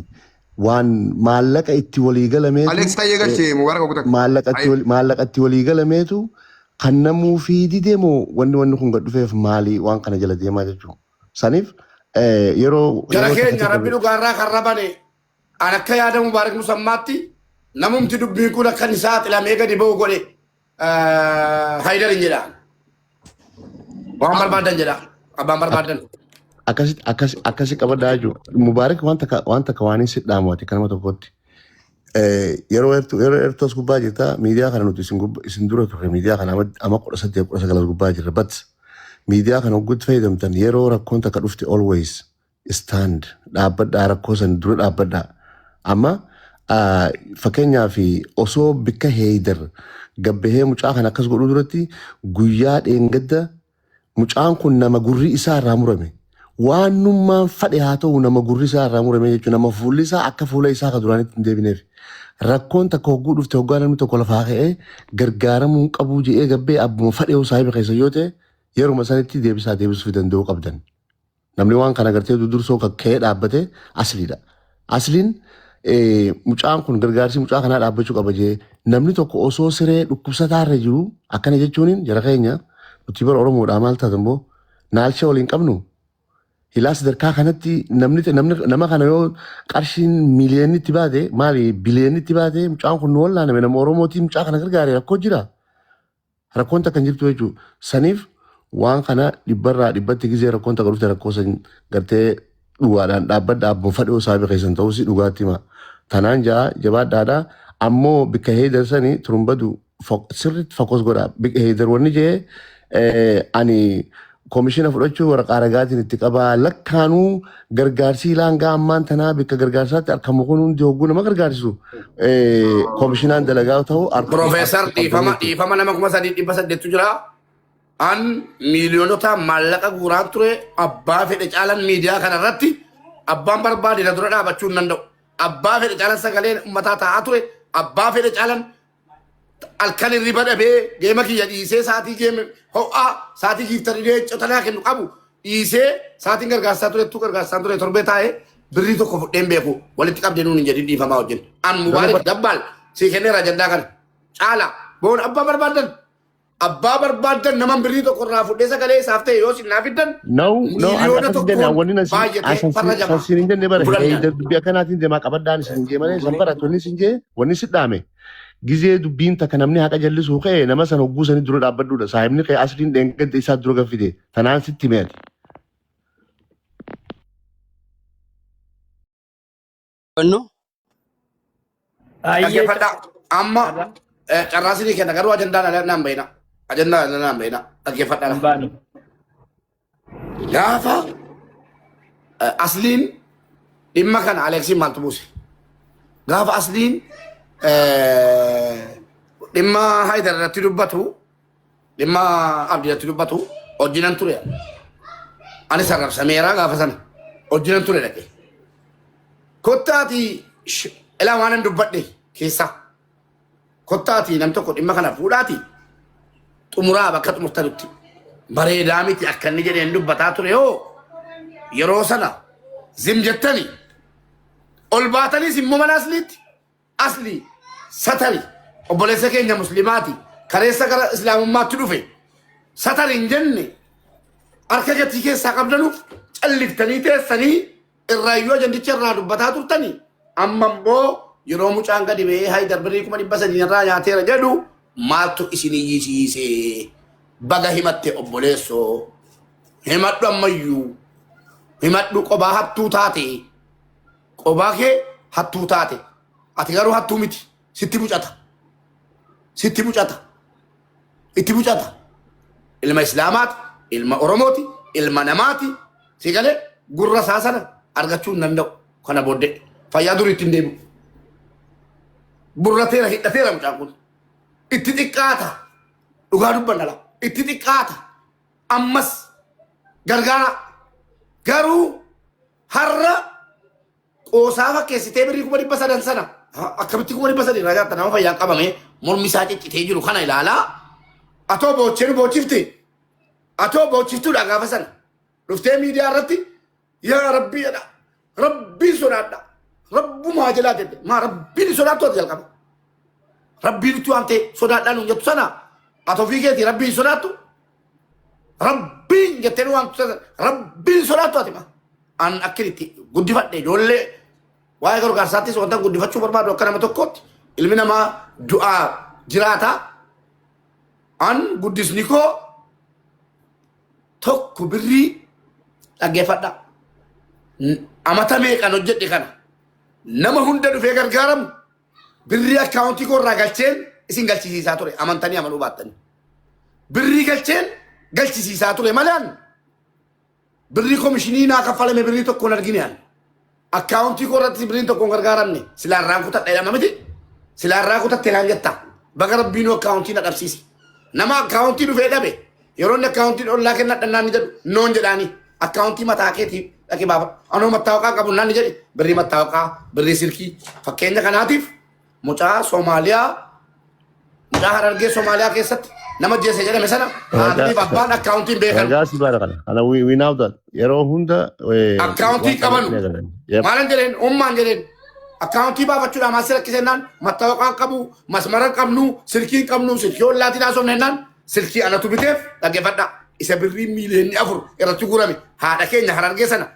waan maallaqa itti walii galameetu Alex Tayyee galchee Mubarak Ogutak. Maallaqa itti walii galameetu kan namuu fi didee moo wanni kun gad dhufeef maali waan kana jala deemaa jechuudha. Saniif yeroo Jara yeroo takka keenya takka rabbi dhugaarraa kan rabane an akka yaada Mubaarak Musammaatti namumti dubbiin kun akka inni saaxilamee gadi ba'u godhe Haydar hin jedha. Waan barbaadan jedha. Abbaan barbaadan. Akkasi akkasi akkasi qabadhaa jechuudha. Mubaarak waan takka waan hin sidhaamu ati kanama tokkotti. Yeroo heertuu as gubbaa jirta miidiyaa kana nuti isin dura turre miidiyaa kana amma 18 19 as gubbaa jirra but miidiyaa kana hogguutti fayyadamtan yeroo rakkoon takka dhufte always stand dhaabbadhaa rakkoo san dura dhaabbadhaa. Amma fakkeenyaaf osoo bikka Heydar gabbahee mucaa kana akkas godhuu duratti guyyaa dheengadda mucaan kun nama gurri isaa irraa murame. Waan nummaan fadhe haa ta'u nama gurri isaa irraa murame jechuun nama fuulli isaa akka fuula isaa ka duraanitti hin deebineef. Rakkoon takka hogguu dhufte hoggaa namni tokko lafaa ka'ee gargaaramuu hin qabuu jedhee gabbee abbuma fadhe saahiba keessa yoo ta'e yeruma sanitti deebisaa deebisuu danda'uu qabdan. Namni waan kana gartee dudursoo ka'ee dhaabbate asliidha. Asliin mucaan kun gargaarsi mucaa kanaa dhaabbachuu qaba jee namni tokko osoo siree dhukkubsataarra jiru akkana jechuun jara keenya nuti bara Oromoodhaa maal taatan boo naalcha waliin qabnu hilaa sadarkaa kanatti namni nama kana yoo qarshiin miiliyoonni itti baate maali biliyoonni itti baate mucaan kun nu wallaaname nama Oromootiin mucaa kana gargaare rakkoo jira. Rakkoon takka hin jirtu jechuudha. Saniif waan kana dhibbarraa dhibbatti gizee rakkoon takka dhufte rakkoo san gartee dhugaadhaan dhaabbadha abbuma fadhoo saabii keessan ta'us dhugaatti hima. Tanaan jaa jabaadhaadha. Ammoo bikka Heydar sani turumbadu sirriitti focus godha. Heydar wanni jee ani koomishina fudhachuu waraqaa ragaatiin itti qabaa lakkaanuu gargaarsi ilaangaa ammaan tanaa bikka gargaarsaatti argamu kun hundi hogguu nama gargaarsisu koomishinaan dalagaa ta'u Profeesar harkuu qabdan dhiifama jechuudha. dhiifama nama 3,800tu jira. An miiliyoonota maallaqa guuraan ture abbaa fedhe caalan miidiyaa kana irratti abbaan barbaade na dura dhaabachuu hin danda'u. Abbaa fedhe caalan sagaleen uummataa taa'aa ture. Abbaa fedhe caalan halkan hirriba dhabee geema kiyya dhiisee sa'aatii geeme ho'aa sa'aatii giiftarii leencota kennu qabu dhiisee sa'aatiin gargaarsaa ture tu gargaarsaa ture torbee taa'ee birrii tokko fudheen beeku walitti qabdee nuun hin jedhin dhiifamaa wajjin. An Mubaarik Dabbaal sii kenneera ajandaa kana. Caala boon abbaa barbaadan. Abbaa barbaaddan nama birrii tokko irraa fudhee sagalee isaaf ta'e yoo isin naa fiddan No, no, an miiliyoona akkas hin jenne tokkoon wanni nan baay'atee farra jamaa san siin hin jenne bara fudhannaan. dubbii akkanaatiin deemaa qabadhaan isin hin jee malee san bara wanni isin jee wanni si dhaame. Gizee dubbiin takka namni haqa jallisuu ka'e nama san hogguu sanii dura dhaabbadhuudha. Saahibni ka'e asliin dheengadda isaa dura gaffite. Tanaan sitti hime ati. Wanno? Ayyee Dhaggeeffadhaa. Amma carraa isinii kenna garuu ajandaan ala naan bahina. Ajandaan ala naan bahina. Dhaggeeffadhaa. hin baanu. Gaafa asliin dhimma kana Aleeksiin maaltu buuse? Gaafa asliin dhimma Haayidar irratti dubbatu, dhimma Abdii irratti dubbatu hojiinan ture. Anis arrabsameera gaafa sana. Hojiinan ture dhaqee. Kottaati ilaa waan an dubbadhe keessaa. Kottaati nam tokko dhimma kana fuudhaati xumuraa bakka xumurtanutti. Bareedaa miti akka inni jedheen dubbataa ture hoo yeroo sana zim jettani ol baataniis immoo mana asliitti asli satari obboleessa keenya muslimaati kareessa gara islaamummaatti dhufe satari hin jenne harka gatii keessaa qabdanuuf calliftanii teessanii irraayyuu ajandicha irraa dubbataa turtanii amma immoo yeroo mucaan gadi ba'ee Haayidar birrii 300,000 irraa nyaateera jedhu maaltu isin iyyisiise? Baga himatte obboleessoo, himadhu, ammayyuu himadhu. Qobaa hattuu taate, qobaa kee hattuu taate. Ati garuu hattuu miti, sitti bucata, sitti bucata, itti bucata. Ilma islaamaati, ilma oromooti, ilma namaati. Si galee gurra isaa sana argachuu hin danda'u. Kana booddee fayyaa durii ittiin deebi'u. Burrateera, hidhateera mucaan kun. Itti xiqqaata. Dhugaa dubbanna laa, itti xiqqaata. Ammas gargaara. Garuu har'a qoosaa fakkeessitee birrii 300,000 sana akkamitti 300,000 irraa nyaatta? Nama fayyaan qabamee mormi isaa ciccitee jiru kana ilaalaa atoo boochee nu boochifte. Atoo boochiftuudha gaafa sana dhuftee miidiyaa irratti yaa rabbii jedha, rabbiin sodaadha, rabbumaa jalaa jette. Maa rabbiin sodaattu? Ati jalqaba rabbiin itti waamtee sodaadhaa nuun jettu sana ati ofii keetii rabbiin sodaattu? Rabbiin jettee nu waamtu sana rabbiin sodaattu ati? Maa an akkin itti guddifadhe ijoollee waa'ee gargaarsaattis wanta guddifachuu barbaadu akka nama tokkootti ilmi namaa du'aa jiraata. An guddisni koo tokko birrii, dhaggeeffadha, amata meeqan hojjedhe kana nama hunda dhufee gargaaramu birrii akkaawuntii koo irraa galcheen isin galchisiisaa ture. Amantanii amanuu baattanii birrii galcheen galchisiisaa ture malee an birrii komishinii naa kaffalame birrii tokkoon argine. An akkaawuntii koo irratti birriin tokkoon gargaaramne. Silaa irraan kutadha jedhama miti, silaa irraa kutatte naan jetta. Baga rabbiinuu akkaawuntii na dhabsiise. Nama akkaawuntii dhufee dhabe yeroo inni akkaawuntiin ollaa kennadha naan ni jedhu noon jedhaanii akkaawuntii mataa keetii dhaqee baafa. Anoo mattaawaqaa qabu naan ni jedhe, birrii mattaawaqaa, birrii silkii. Fakkeenya kanaatiif mucaa Soomaaliyaa, mucaa Harargee Somaaliyaa keessatti nama jeese jedhame sana haatiif abbaan akkaawuntiin beekan. Ragaa si baara kana. Kana we know that. Yeroo hunda Akkaawuntii waan kana qabanu. ni agarra. Yep. Maalan jedheen, ummaan jedheen, akkaawuntii baafachuudhaan maal si rakkisennaan mattaawaqaa hin qabu, masmara hin qabnu, silkii hin qabnu, silkii ollaatiin haasofne jennaan silkii anatu biteef. Dhaggeeffadhaa, isa birrii miiliyoonni 4 irratti gurame haadha keenya Harargee sana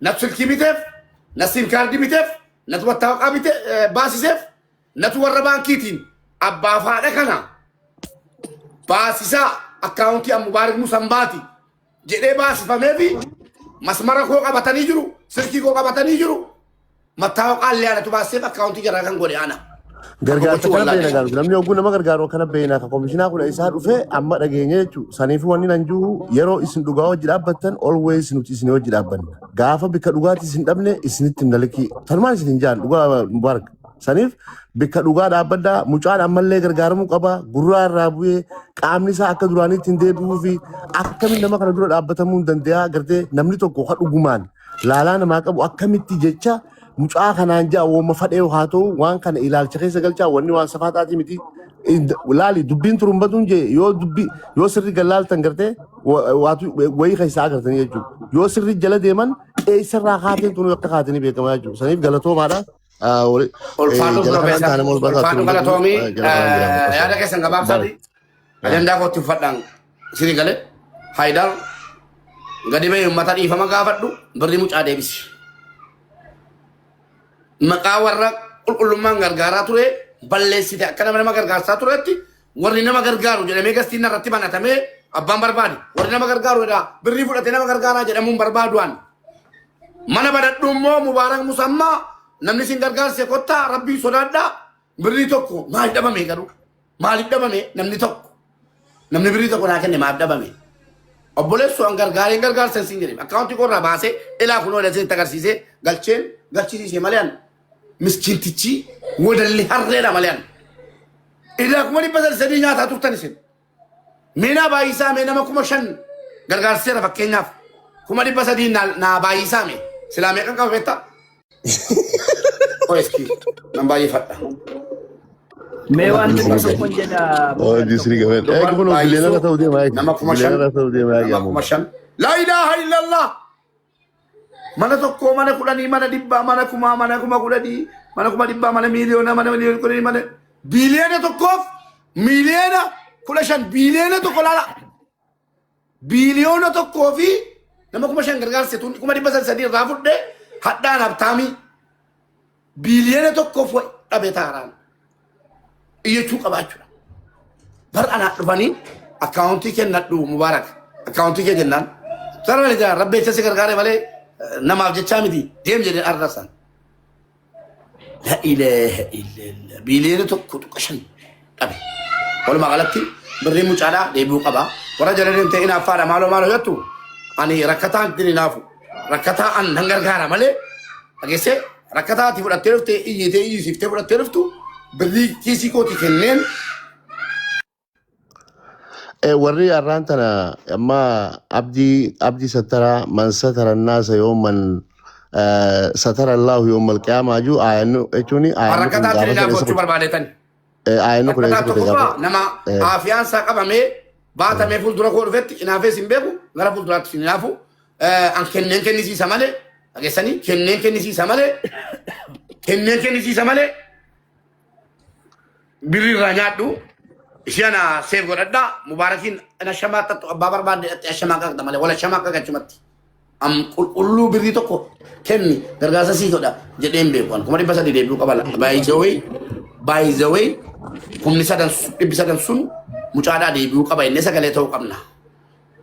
natu silkii biteef, na siim kaardii biteef, natu mattaawaqaa bite baasiseef, natu warra baankiitiin abbaaf haadha kana baasisaa akkaawuntii Mubaarik Musambaati jedhee baasifamee fi masmara koo qabatanii jiru, silkii koo qabatanii jiru, mattaawaqaa illee anatu baaseef, akkaawuntii jaraa kan godhe ana. Gargaarsa Gochuu kana beena wallaalee. galu. Namni hogguu nama gargaaru akkana beena. Ka komishinaa kun isaa dhufe amma dhageenya jechuudha. Saniif wanni nan jiru yeroo isin dhugaa wajji dhaabbattan always nuti isin wajji dhaabbanna. Gaafa bikka dhugaatti isin dhabne isinitti hin dalaki. Tanumaan isin hin jaan dhugaa Mubaarak. Saniif bikka dhugaa dhaabbadhaa. Mucaan ammallee gargaaramuu qaba. Gurraa irraa bu'ee qaamni isaa akka duraaniitti hin deebi'uu fi akkamiin nama kana dura dhaabbatamuu hin danda'a. Gartee namni tokko ka dhugumaan laalaa namaa qabu akkamitti jecha mucaa kanaan ja'a wooma fadhee haa ta'u waan kana ilaalcha keessa galchaa wanni waan safaataatii miti. Laali dubbiin turumbatuun jee yoo dubbi yoo sirri gallaaltan gartee waatu wayii keessaa agartanii jechuudha. Yoo sirri jala deeman eessarraa kaateen tunu akka kaatanii beekamaa jechuudha. Saniif galatoomaadha. Ulfaadhu Jala kanaan Profeesar. taane ol baasaa Ulfaadhu turumbatu galatoomii jala kanaan jiraama. yaada keessan gabaabsaati. Ajandaa kootti uffadhaan isinii galee Haayidar gadi bahee uummata dhiifama gaafadhu birrii mucaa deebisi. Maqaa warra qulqullummaan gargaaraa ture balleessite akka nama nama gargaarsaa turetti warri nama gargaaru jedhamee gastiin irratti banatamee abbaan barbaade warri nama gargaaru jedhaa birrii fudhatee nama gargaaraa jedhamuun barbaadu an. Mana banadhu immoo Mubaarak Musammaa namni isin gargaarse kottaa rabbii sodaadhaa birrii tokko maal dhabame garuu maaliif dhabame namni tokko namni birrii tokko naa kenne maaf dhabame. Obboleessu an gargaareen gargaarsa siin jedhe akkaawuntii koo irraa baasee ilaa kunoo ilaa isinitti agarsiisee galcheen galchisiise malee an miskiintichi wadalli harreedha malee an. Ilaa 300,000 nyaataa turtan isin. Mee naa baay'isaa mee nama 5,000 gargaarseera fakkeenyaaf 300,000 naa baay'isaa mee silaa meeqan qaba beektaa? Qo'eski nan baay'ifadha. Mee waan xiqqoo tokkon jedha Oh, Mubarak disri tokko. gamen. Eh, Dubbaan kun baay'isuu biliyeenara ta'uu deema eegi. nama 5,000 Biliyeenara ta'uu deema eegi nama ammoo. 5,000. Laa ilaaha illallah. Mana tokkoo mana kudhanii mana dhibbaa mana kumaa mana 10,000 mana 100,000 mana miiliyoona mana 10,000,000 mana 1,015,000,000,000 biliyoona 1 laala. 1,000,000,000 fi nama 5,000 gargaarse tun 300,000 irraa fudhe hadhaan habtaamii 1,000,000,000 wayi dhabe taaraan iyyachuu qabaachuudha. Bar anaa dhufanii akkaawuntii kennadhu Mubaarak akkaawuntii kee jennaan sarara jaa rabbeecha si gargaare malee namaaf jechaa miti deem jedheen arrasan. La ilaaha illallah 1.5 biliyoona dhabe. Walumaa galatti birriin mucaadhaa deebi'uu qaba. Warra jala deemtee inaaffaadha maaloo maaloo jettu ani rakkataan ittiin hinaafu. Rakkataa an nan gargaara malee dhageessee rakkataa ati fudhattee dhuftee iyyitee iyyisiiftee fudhattee dhuftu birrii kiisii kooti kenneen. Warri har'aan tana amma abdii abdii satara man satara naasa yooman satara Allahu yoomal qiyaamaa jiru aayannu jechuun aayanni kun Rakkataa gaafa ittiin sana hinaafu isa jechuu kute. barbaadetan. Aayanni kun Rakkataa isa kute tokkoffaa gaafa. nama aafiyaan isaa qabamee baatamee fuuldura koo dhufetti hinaafees hin beeku gara fuulduraatti hin hinaafu. An kenneen kennisiisa malee dhageessanii kenneen kennisiisa malee kenneen kennisiisa malee birrii irraa nyaadhu ishee ana seef godhadhaa mubaarakiin ana shamaa xaxxu abbaa barbaadde dhatti ashamaa qaqxa malee wala shamaa qaqachumatti. Am qulqulluu birrii tokko kenni gargaarsa sii godha jedhee hin beeku. 300,000 deebi'uu qaba. By the way, by the way, 300,000 sun mucaadhaa deebi'uu qaba inni sagalee ta'uu qabna.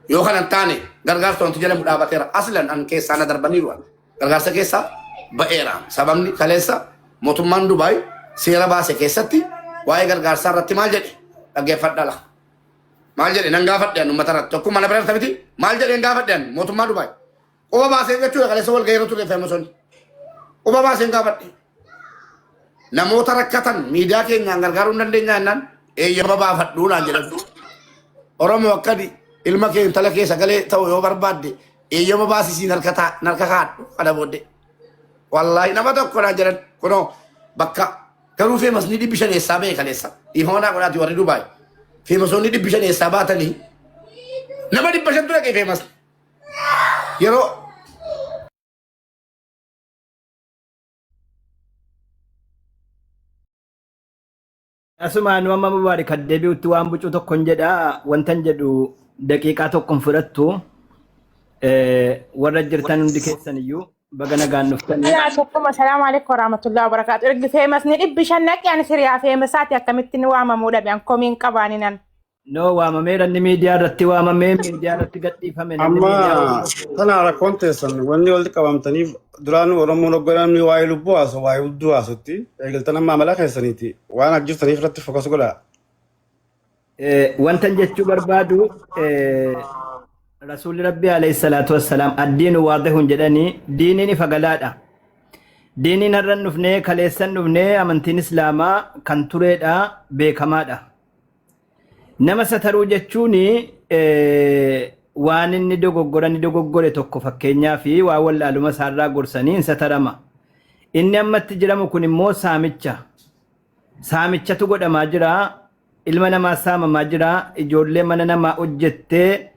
Yoo kana hin taane gargaarsa wanti jedhamu dhaabateera. Aslan an keessaa na darbaniiru. Gargaarsa keessaa ba'eera. Sababni kaleessa mootummaan Dubaay seera baase keessatti waa'ee gargaarsaa irratti maal jedhe dhaggeeffadhaa lafa. Maal jedhe nan gaafadhe an uummata irratti tokkummaa na bira miti maal jedheen gaafadhe an mootummaa Dubaay. Quba baaseen jechuudha kaleessa wal gaheera ture feemasoonni. Quba baaseen gaafadhe. Namoota rakkatan miidiyaa keenyaan gargaaruu hin dandeenya jennaan eeyyama baafadhuu naan jedhan. Oromoo akkadi ilma kee intala kee sagalee ta'u yoo barbaadde eeyyama baasisiin harka harka kaadhu kana booddee. Wallaahi nama tokko naan jedhan kunoo bakka garuu feemasni 500 eessaa ba'e kaleessa. Dhiifama naa godhaati warri Dubaay. Feemasoonni 500 eessaa baatanii nama 500tu dhaqee feemas. Yeroo Asumaan nu amma Mubaarik deebi'utti waan bucuu tokkon jedha wantan jedhu daqiiqaa tokkon fudhattu warra jirtan hundi keessan iyyuu baga nagaan dhuftanii. Alaa tokkuma salaamu alaikum warahmatullahi wabarakatuh. Ergi feemasni 500 naqi ani siriyaa feemasaati akkamitti ni waamamuu dhabe an komiin qabaani nan. No waamameera inni miidiyaa irratti waamamee miidiyaa irratti gadhiifame namni Amma miidiyaa hordofuu. tana rakkoon teessan wanni walitti qabamtaniif duraan Oromoon hogganamni waa'ee lubbuu haasu waa'ee hudduu haasutti eegaltan amma amala keessaniiti waan ajjeestaniif irratti fokas godhaa. Wantan jechuu barbaadu Rasuulli Rabbii alayhi salaatu wassalaam addiinu waadihun jedhanii diiniin ifa galaadha. Diiniin har'a hin dhufnee kaleessa hin dhufnee amantiin Islaamaa kan tureedha beekamaadha. Nama sataruu jechuun waan inni dogoggora inni dogoggore tokko fakkeenyaa fi waan wallaaluma isaarraa gorsanii hin satarama. Inni ammatti jiramu kun immoo saamicha. Saamichatu godhamaa jira. Ilma namaa saamamaa jira. Ijoollee mana namaa hojjettee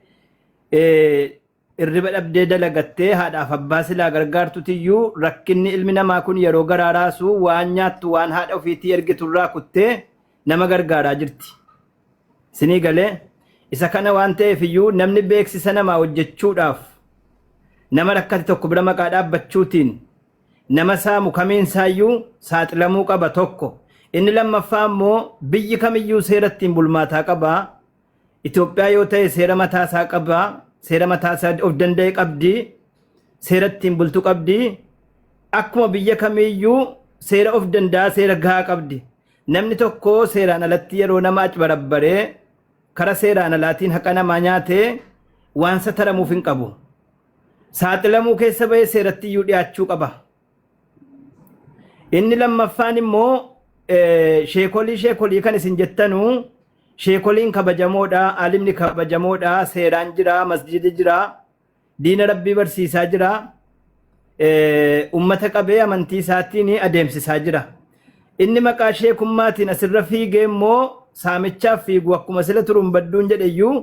irriba dhabdee dalagattee haadhaaf abbaa silaa gargaartutiyyuu rakkinni ilmi namaa kun yeroo garaa raasu waan nyaattu waan haadha ofiitii ergiturraa kuttee nama gargaaraa jirti. Isinii galee isa kana waan ta'eef iyyuu namni beeksisa namaa hojjechuudhaaf nama rakkate tokko bira maqaa dhaabbachuutiin nama saamu kamiin isaayyuu saaxilamuu qaba tokko. Inni lammaffaa immoo biyyi kamiyyuu seera ittiin bulmaataa qaba. Itoophiyaa yoo ta'e seera mataa isaa qaba. Seera mataa isaa of danda'e qabdi. Seera ittiin bultu qabdi. Akkuma biyya kamiiyyuu seera of danda'a seera gahaa qabdi. Namni tokko seeraan alatti yeroo nama acbarabbaree kara seeraan alaatiin haqa namaa nyaate waan sataramuuf hin qabu. Saaxilamuu keessa bahee seeratti iyyuu dhiyaachuu qaba. Inni lammaffaan immoo sheekolii sheekolii kan isin jettanu sheekoliin kabajamoodha, alimni kabajamoodha, seeraan jira, masjidi jira, diina rabbii barsiisaa jira, ummata qabee amantii isaatiin adeemsisaa jira. Inni maqaa sheekummaatiin asirra fiigee immoo saamichaaf fiigu akkuma sila turuun badduun jedheyyuu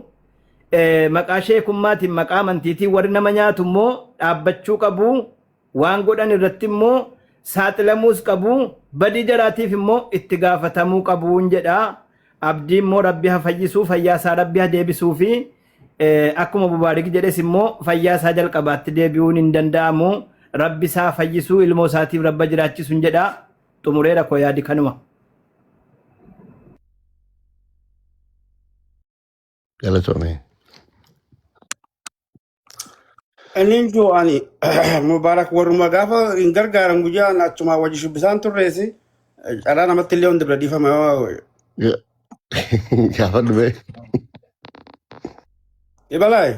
maqaa sheekummaatiin maqaa amantiitiin warri nama nyaatu immoo dhaabbachuu qabu. Waan godhan irratti immoo saaxilamuus qabu. Badii jaraatiif immoo itti gaafatamuu qabuun jedha. Abdii immoo rabbi haa fayyisuu fayyaa isaa rabbi haa deebisuu fi akkuma Mubaarik jedhes immoo fayyaa isaa jalqabaatti deebi'uun hin danda'amu. Rabbi isaa fayyisuu ilmoo isaatiif rabba jiraachisuun jedha. Xumureera koo yaadi kanuma. Galatoomee. Inni jiru ani Mubaarak warruma gaafa hin gargaaran guyyaan achuma wajji shubbisaan turreesi. Carraa namatti illee hundi bira dhiifama. Gaafa dhufee. Ibalaay.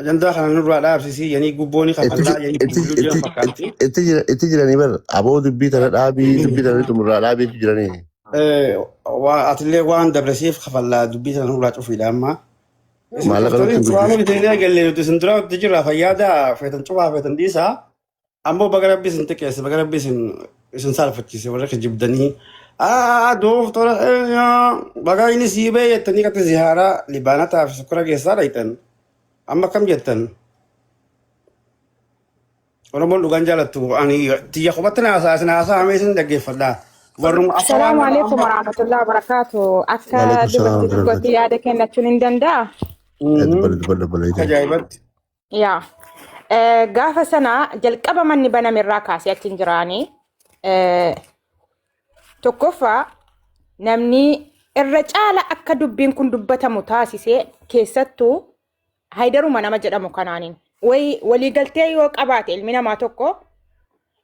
Ajandaa kana nurraa dhaabsisii yanii gubbooni kafallaa yanii buluu jiran fakkaatti. Itti jiranii bar aboo dubbii tana dhaabii dubbii tana xumurraa dhaabii itti jiranii. Atillee waan dabresiif kafallaa dubbii tana nurraa cufiidha amma. Isin Maallaqa nutti cuftanii hin cufaanii guddisu. bitanii eegalle nuti isin dura itti jirra fayyaada feetan cufaa feetan dhiisaa. Ammoo baga rabbi isin xiqqeesse baga rabbi isin isin saalfachiise warra kijibdanii. Aa dooftora baga inni sii bee jettanii qatti zihaaraa libaanataa fi sukkara keessaa dhayxan. Amma akkam jettan? Oromoon dhugaan jaalattu ani tiyya kophatti naasaa isin haasaa hamee isin dhaggeeffadha. Warruma akka waan Salaamu nama alaikum amma. warahmatullahi wabarakatuh. Akka Waalaikum salaam dubartii warahmatullahi tokkotti wabarakatuh. yaada kennachuun hin danda'a? Dubbadhu dubbadhu obboleettii. Ajaa'ibatti. Yaa. Gaafa sana jalqaba manni baname irraa kaasee achi hin jiraanii. Tokkoffaa namni irra caala akka dubbiin kun dubbatamu taasisee keessattuu Haydaruma nama jedhamu kanaaniin. Wayi waliigaltee yoo qabaate ilmi namaa tokko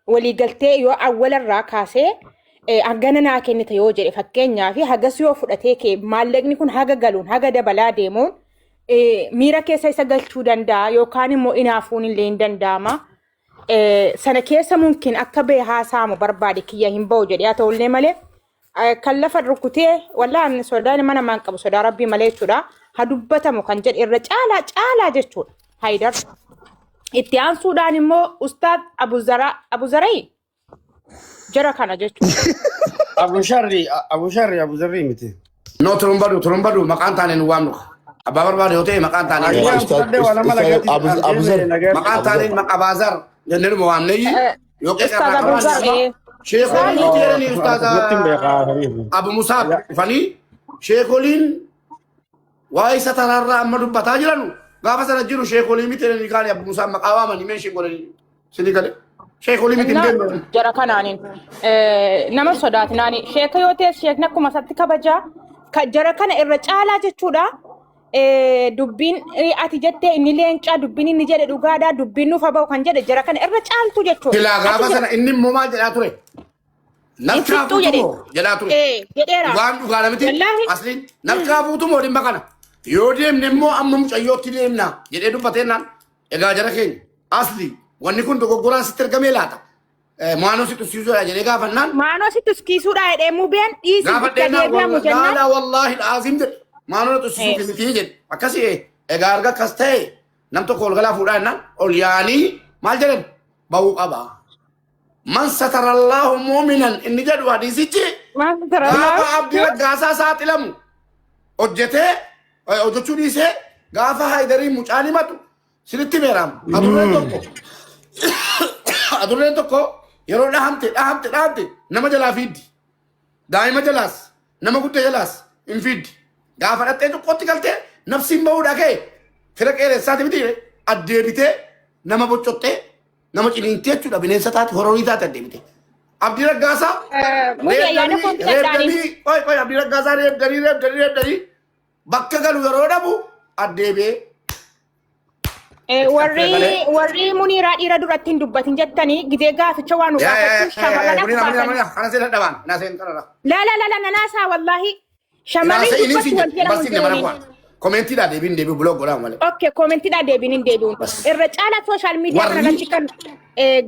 waliigaltee yoo awwalarraa kaasee hangana naa kennite yoo jedhe fakkeenyaaf hagas yoo fudhatee kee maallaqni kun haga galuun haga dabalaa deemuun miira keessa isa galchuu danda'a yookaan immoo inaafuun illee hin danda'ama. Sana keessa mumkin akka ba'e haasa'amu barbaade kiyya hin ba'u jedhee haa ta'ullee malee kan lafa rukutee wallaan sodaa ilma namaa hin qabu sodaa rabbii malee jechuudha. Ha dubbatamu kan jedhe irra caalaa caalaa jechuudha. Haydar. Itti aansuudhaan immoo Ustaaz Abuzarai jara kana jechuudha. Abu Sharri Abu Sharri Abu Zarri miti. No turumbadu turumbadu maqaan taane nu waamnu. Abbaa barbaade yoo ta'e maqaan taane nu Ayyaa waamnu. Ustaaz fudhadhee waa lama Ustaaz nagaatti Abu an Abu Zar deeme nagaatti. Maqaan Abu taaneen Zar maqa Abaazar jennee numa waamneeyyi yoo qeeqa Ustaaz irraa qabaanne Abuzar amma sheekoliin isaanii nuti jedhanii Ustaaz Akkasumatti hin beekaa saniif. Abu Musaab dhufanii sheekoliin waa'ee isa taraarraa amma dubbataa jiranu gaafa sana jiru sheekolii miti jedhanii kaani Abu Musaab maqaa waamanii mee sheekolii sinii gale sheekolii miti hin Na beeknu. jara kanaaniin nama sodaatinaani sheeka yoo ta'e sheekni akkuma isatti kabajaa ka jara kana irra caalaa jechuudha. Dubbiin ati jettee inni leencaa dubbiin inni jedhe dhugaadhaa dubbiin nuuf haa ba'u kan jedhe jara kana irra caaltu jechuudha. Silaa Ati gaafa jira sana inni immoo maal jedhaa ture? hin Nafkaa fixxuu jedhe. fuutumoo jedhaa ture. Jedheera. Dhugaan dhugaa miti Wallaahi. asliin nafkaa fuutumoo dhimma kana. Yoo deemne immoo amma mucayyootti deemna jedhee dubbateenaan egaa jara keenya asli wanni kun dogoggoraan sitti ergamee laata. Maanoo si tussiisuudha jedhee gaafannaan Maanoo si tuskiisuudha jedhee mubeen dhiisi gaafa bikka dheennaa deebi'amu jennaan. laalaa wallaahi laazim jedhe maanoo na tussisuuf miti jedhe akkasii egaa erga akkas ta'e nam tokko ol galaa fuudhaa jennaan ol yaanii maal jedhan ba'uu qaba. Man satarallaahu muuminan inni jedhu hadiisichi Maal gaafa tarallaa? abdii raggaasaa saaxilamu hojjetee hojjechuu dhiisee gaafa haayidariin mucaan himatu sinitti beeramu. Adurreen tokko adurreen tokko yeroo dhahamte dhahamte dhahamte nama jalaa fiiddi. Daa'ima jalaas Nama guddaa jalaas hin fiiddi. Gaafa dhattee xiqqootti galtee nafsiin bahuu dhaga'e fira qeeressaati miti addeebitee nama boccottee nama ciniintee jechuudha bineensa taate hororii taate addeebite. Abdii Raggaasaa Mubee yaada koo fudhadhaanii. reebdanii qoy qoy Abdii Raggaasaa reebdanii reebdanii reebdanii bakka galu yeroo dhabu addeebi'ee Warri Muniiraa dhiira duratti hin dubbatin jettanii gizee gaaficha waan nu gaafachuuf shamarran Munira akka munira baasan. Munira kana seen dhadhabaan na seen kanarra. La la la la nanaasaa wallaahi shamarri Naasa inni dubbatti siin wal jedhe jedhamu barsiifne mana hin kuwaan. Komeentiidhaa deebiin deebi'u buloo godhaa malee. Okay, koomentiidhaa deebiin hin deebi'uun. Bas. Irra caalaa sooshaal miidiyaa kana Warri irratti kan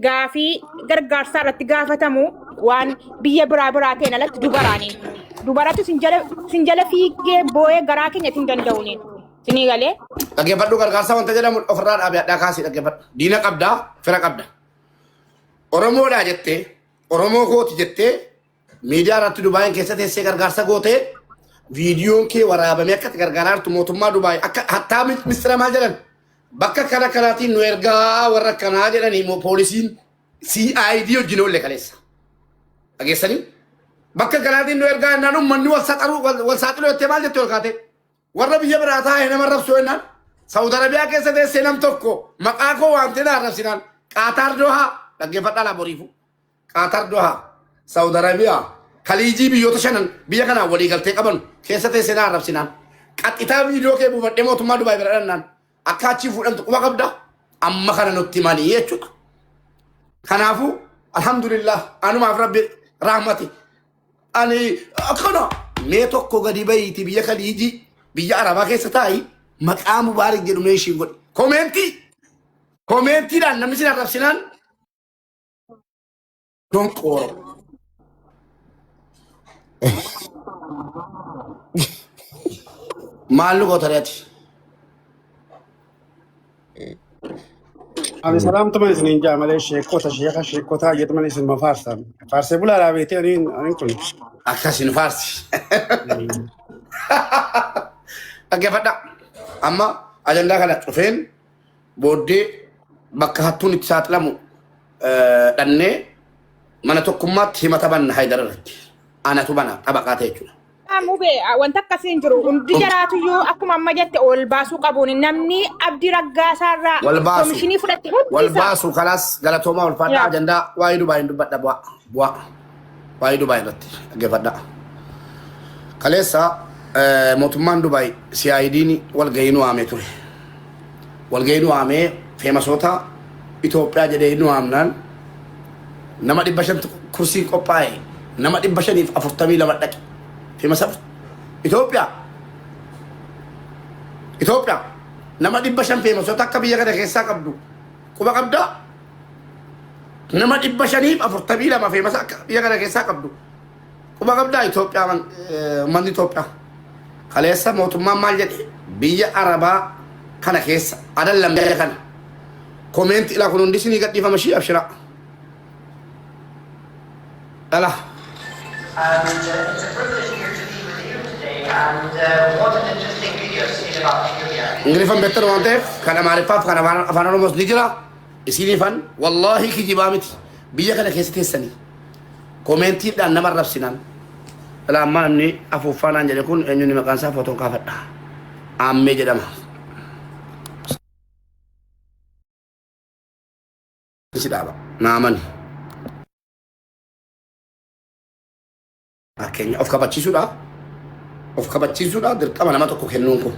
gaafii gargaarsaa irratti gaafatamu waan biyya biraa biraa ta'een alatti dubaraani. Dubaratu sin jala fiigee boo'ee garaa keenya ittiin danda'uuni. Sinii galee? Dhaggeeffadhu gargaarsa wanta jedhamu ofirraa dhaabi hadhaa kaasii dhaggeeffadhu. Diina qabdaa fira qabda. Oromoodhaa jettee Oromoo kooti jettee miidiyaa irratti Dubaayin keessa teessee gargaarsa gootee viidiyoon kee waraabamee akka itti gargaaraa jirtu mootummaa Dubaay akka hattaa mistira maal jedhan bakka kana kanaatiin nu ergaa warra kanaa jedhanii immoo poolisiin CID wajjin oolle kaleessa. Dhageessanii? Bakka kanaatiin nu ergaa jennaan uummanni wal saxaruu wal saaxiluu jettee maal jettee ol kaatee? Warra biyya biraa taa'ee nama arrabsuu jennaan Saudi Arabiyaa keessa teessee nam tokko maqaa koo waamtee na arrabsinaan Qaataar Dohaa dhaggeeffadhaa laa boriifu. Qaataar Dohaa Saudi Arabiyaa Kaliijii biyyoota shanan biyya kanaan walii galtee qaban keessa teessee na arrabsinaan qaxxitaa viidiyoo kee buufadhee mootummaa Dubaay bira dhannaan akka achii fuudhamtu quba qabda amma kana nutti himanii jechuudha. Kanaafuu alhamdulillah anumaaf rabbi rahmati. Ani akkana mee tokko gadi bahiiti biyya Kaliijii biyya Arabaa keessa taa'i maqaa Mubaarik jedhu mee ishiin godhi. Komeentii komeentiidhaan namni sin arrabsinaan donqooro. Maal nu goota reeti? Ani salaamtuma isiniin jaa malee sheekota sheeka sheekotaa jedhaman isin ma faarsan. Faarsee bulaa dhaabeetee aniin aniin kun. Akkas nu faarsi. Dhaggeeffadha. Amma ajandaa kana cufeen booddee bakka hattuun itti saaxilamu dhannee mana tokkummaatti himata banna Haydar irratti. Anatu bana xabaqaa ta'e jechuudha. Mubee wanta akkasii hin jiru. Hundi jaraatuyyuu akkuma amma jette ol baasuu qabuun namni Abdii Raggaasaa irraa Wal baasu. komishinii fudhatte hundi Wal isaa. baasu kalaas galatoomaa ulfaadhaa Yaa. ajandaa waa'ee Dubaay hin dubbadha bu'aa. Bu'aa. Waa'ee Dubaay irratti dhaggeeffadhaa. Kaleessa mootummaan Dubaay CID'n walgahii nu waamee ture. Walgahii nu waamee feemasoota Itoophiyaa jedhee nu waamnaan nama 500 kursiin qophaa'e nama 542 dhaqe. Feemasa Itoophiyaa Itoophiyaa nama 500 feemasoota akka biyya kana keessaa qabdu quba qabdaa? Nama 542 feemasa akka biyya kana keessaa qabdu quba qabdaa Itoophiyaa uummanni Itoophiyaa. Kaleessa mootummaan maal jedhe biyya Arabaa kana keessa adan lamee kana komeenti ilaa kun hundi isinii gadhiifama shii abshiraa. Dhala. And it's a privilege here to be with you today. And what an interesting video seen about Ethiopia. Ingiliffan beektan waan ta'eef kan Amaariffaaf kan afaan Oromoos ni jira. Isiniifan wallaahi kijibaa miti. Biyya kana keessa teessanii komeentiidhaan nama arrabsinaan. Ilaa ammaa namni afuuffaa naan jedhe kun eenyuun maqaan isaa footoon kaafadha. Aammee jedhama. Si dhaaba. Naamani. Fakkeenya of kabachiisuudha. Of kabachiisuudha dirqama nama tokko kennuun kun.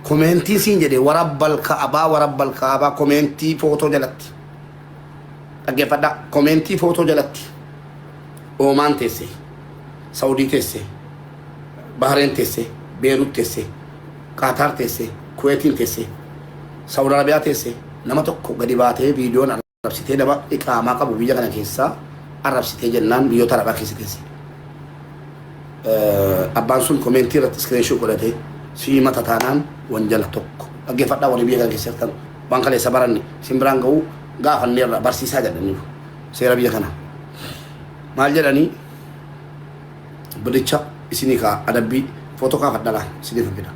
Komeentii siin jedhe warabbal ka'abaa warabbal ka'abaa komeentii footoo jalatti. Dhaggeeffadhaa komeentii footoo jalatti. Oomaan teesse, Saudii teesse, Bahareen teesse, Beerut teesse, Qaataar teesse, Kuweetiin teesse, Saudi Arabiyaa teesse nama tokko gadi baatee viidiyoon arrabsitee nama iqaamaa qabu biyya kana keessaa arrabsitee jennaan biyyoota Arabaa keessa teesse. Abbaan sun komeentii irratti iskiriinshuu godhatee sii mata taanaan wanjala tokko. Dhaggeeffadhaa warri biyya kana keessa jirtan waan kaleessa baranne isin biraan ga'uu gaafanneerra barsiisaa jedhaniiru seera biyya kanaa. Maal jedhanii biricha isinii kaa adabbii footoo kaafadha laa isiniif fida.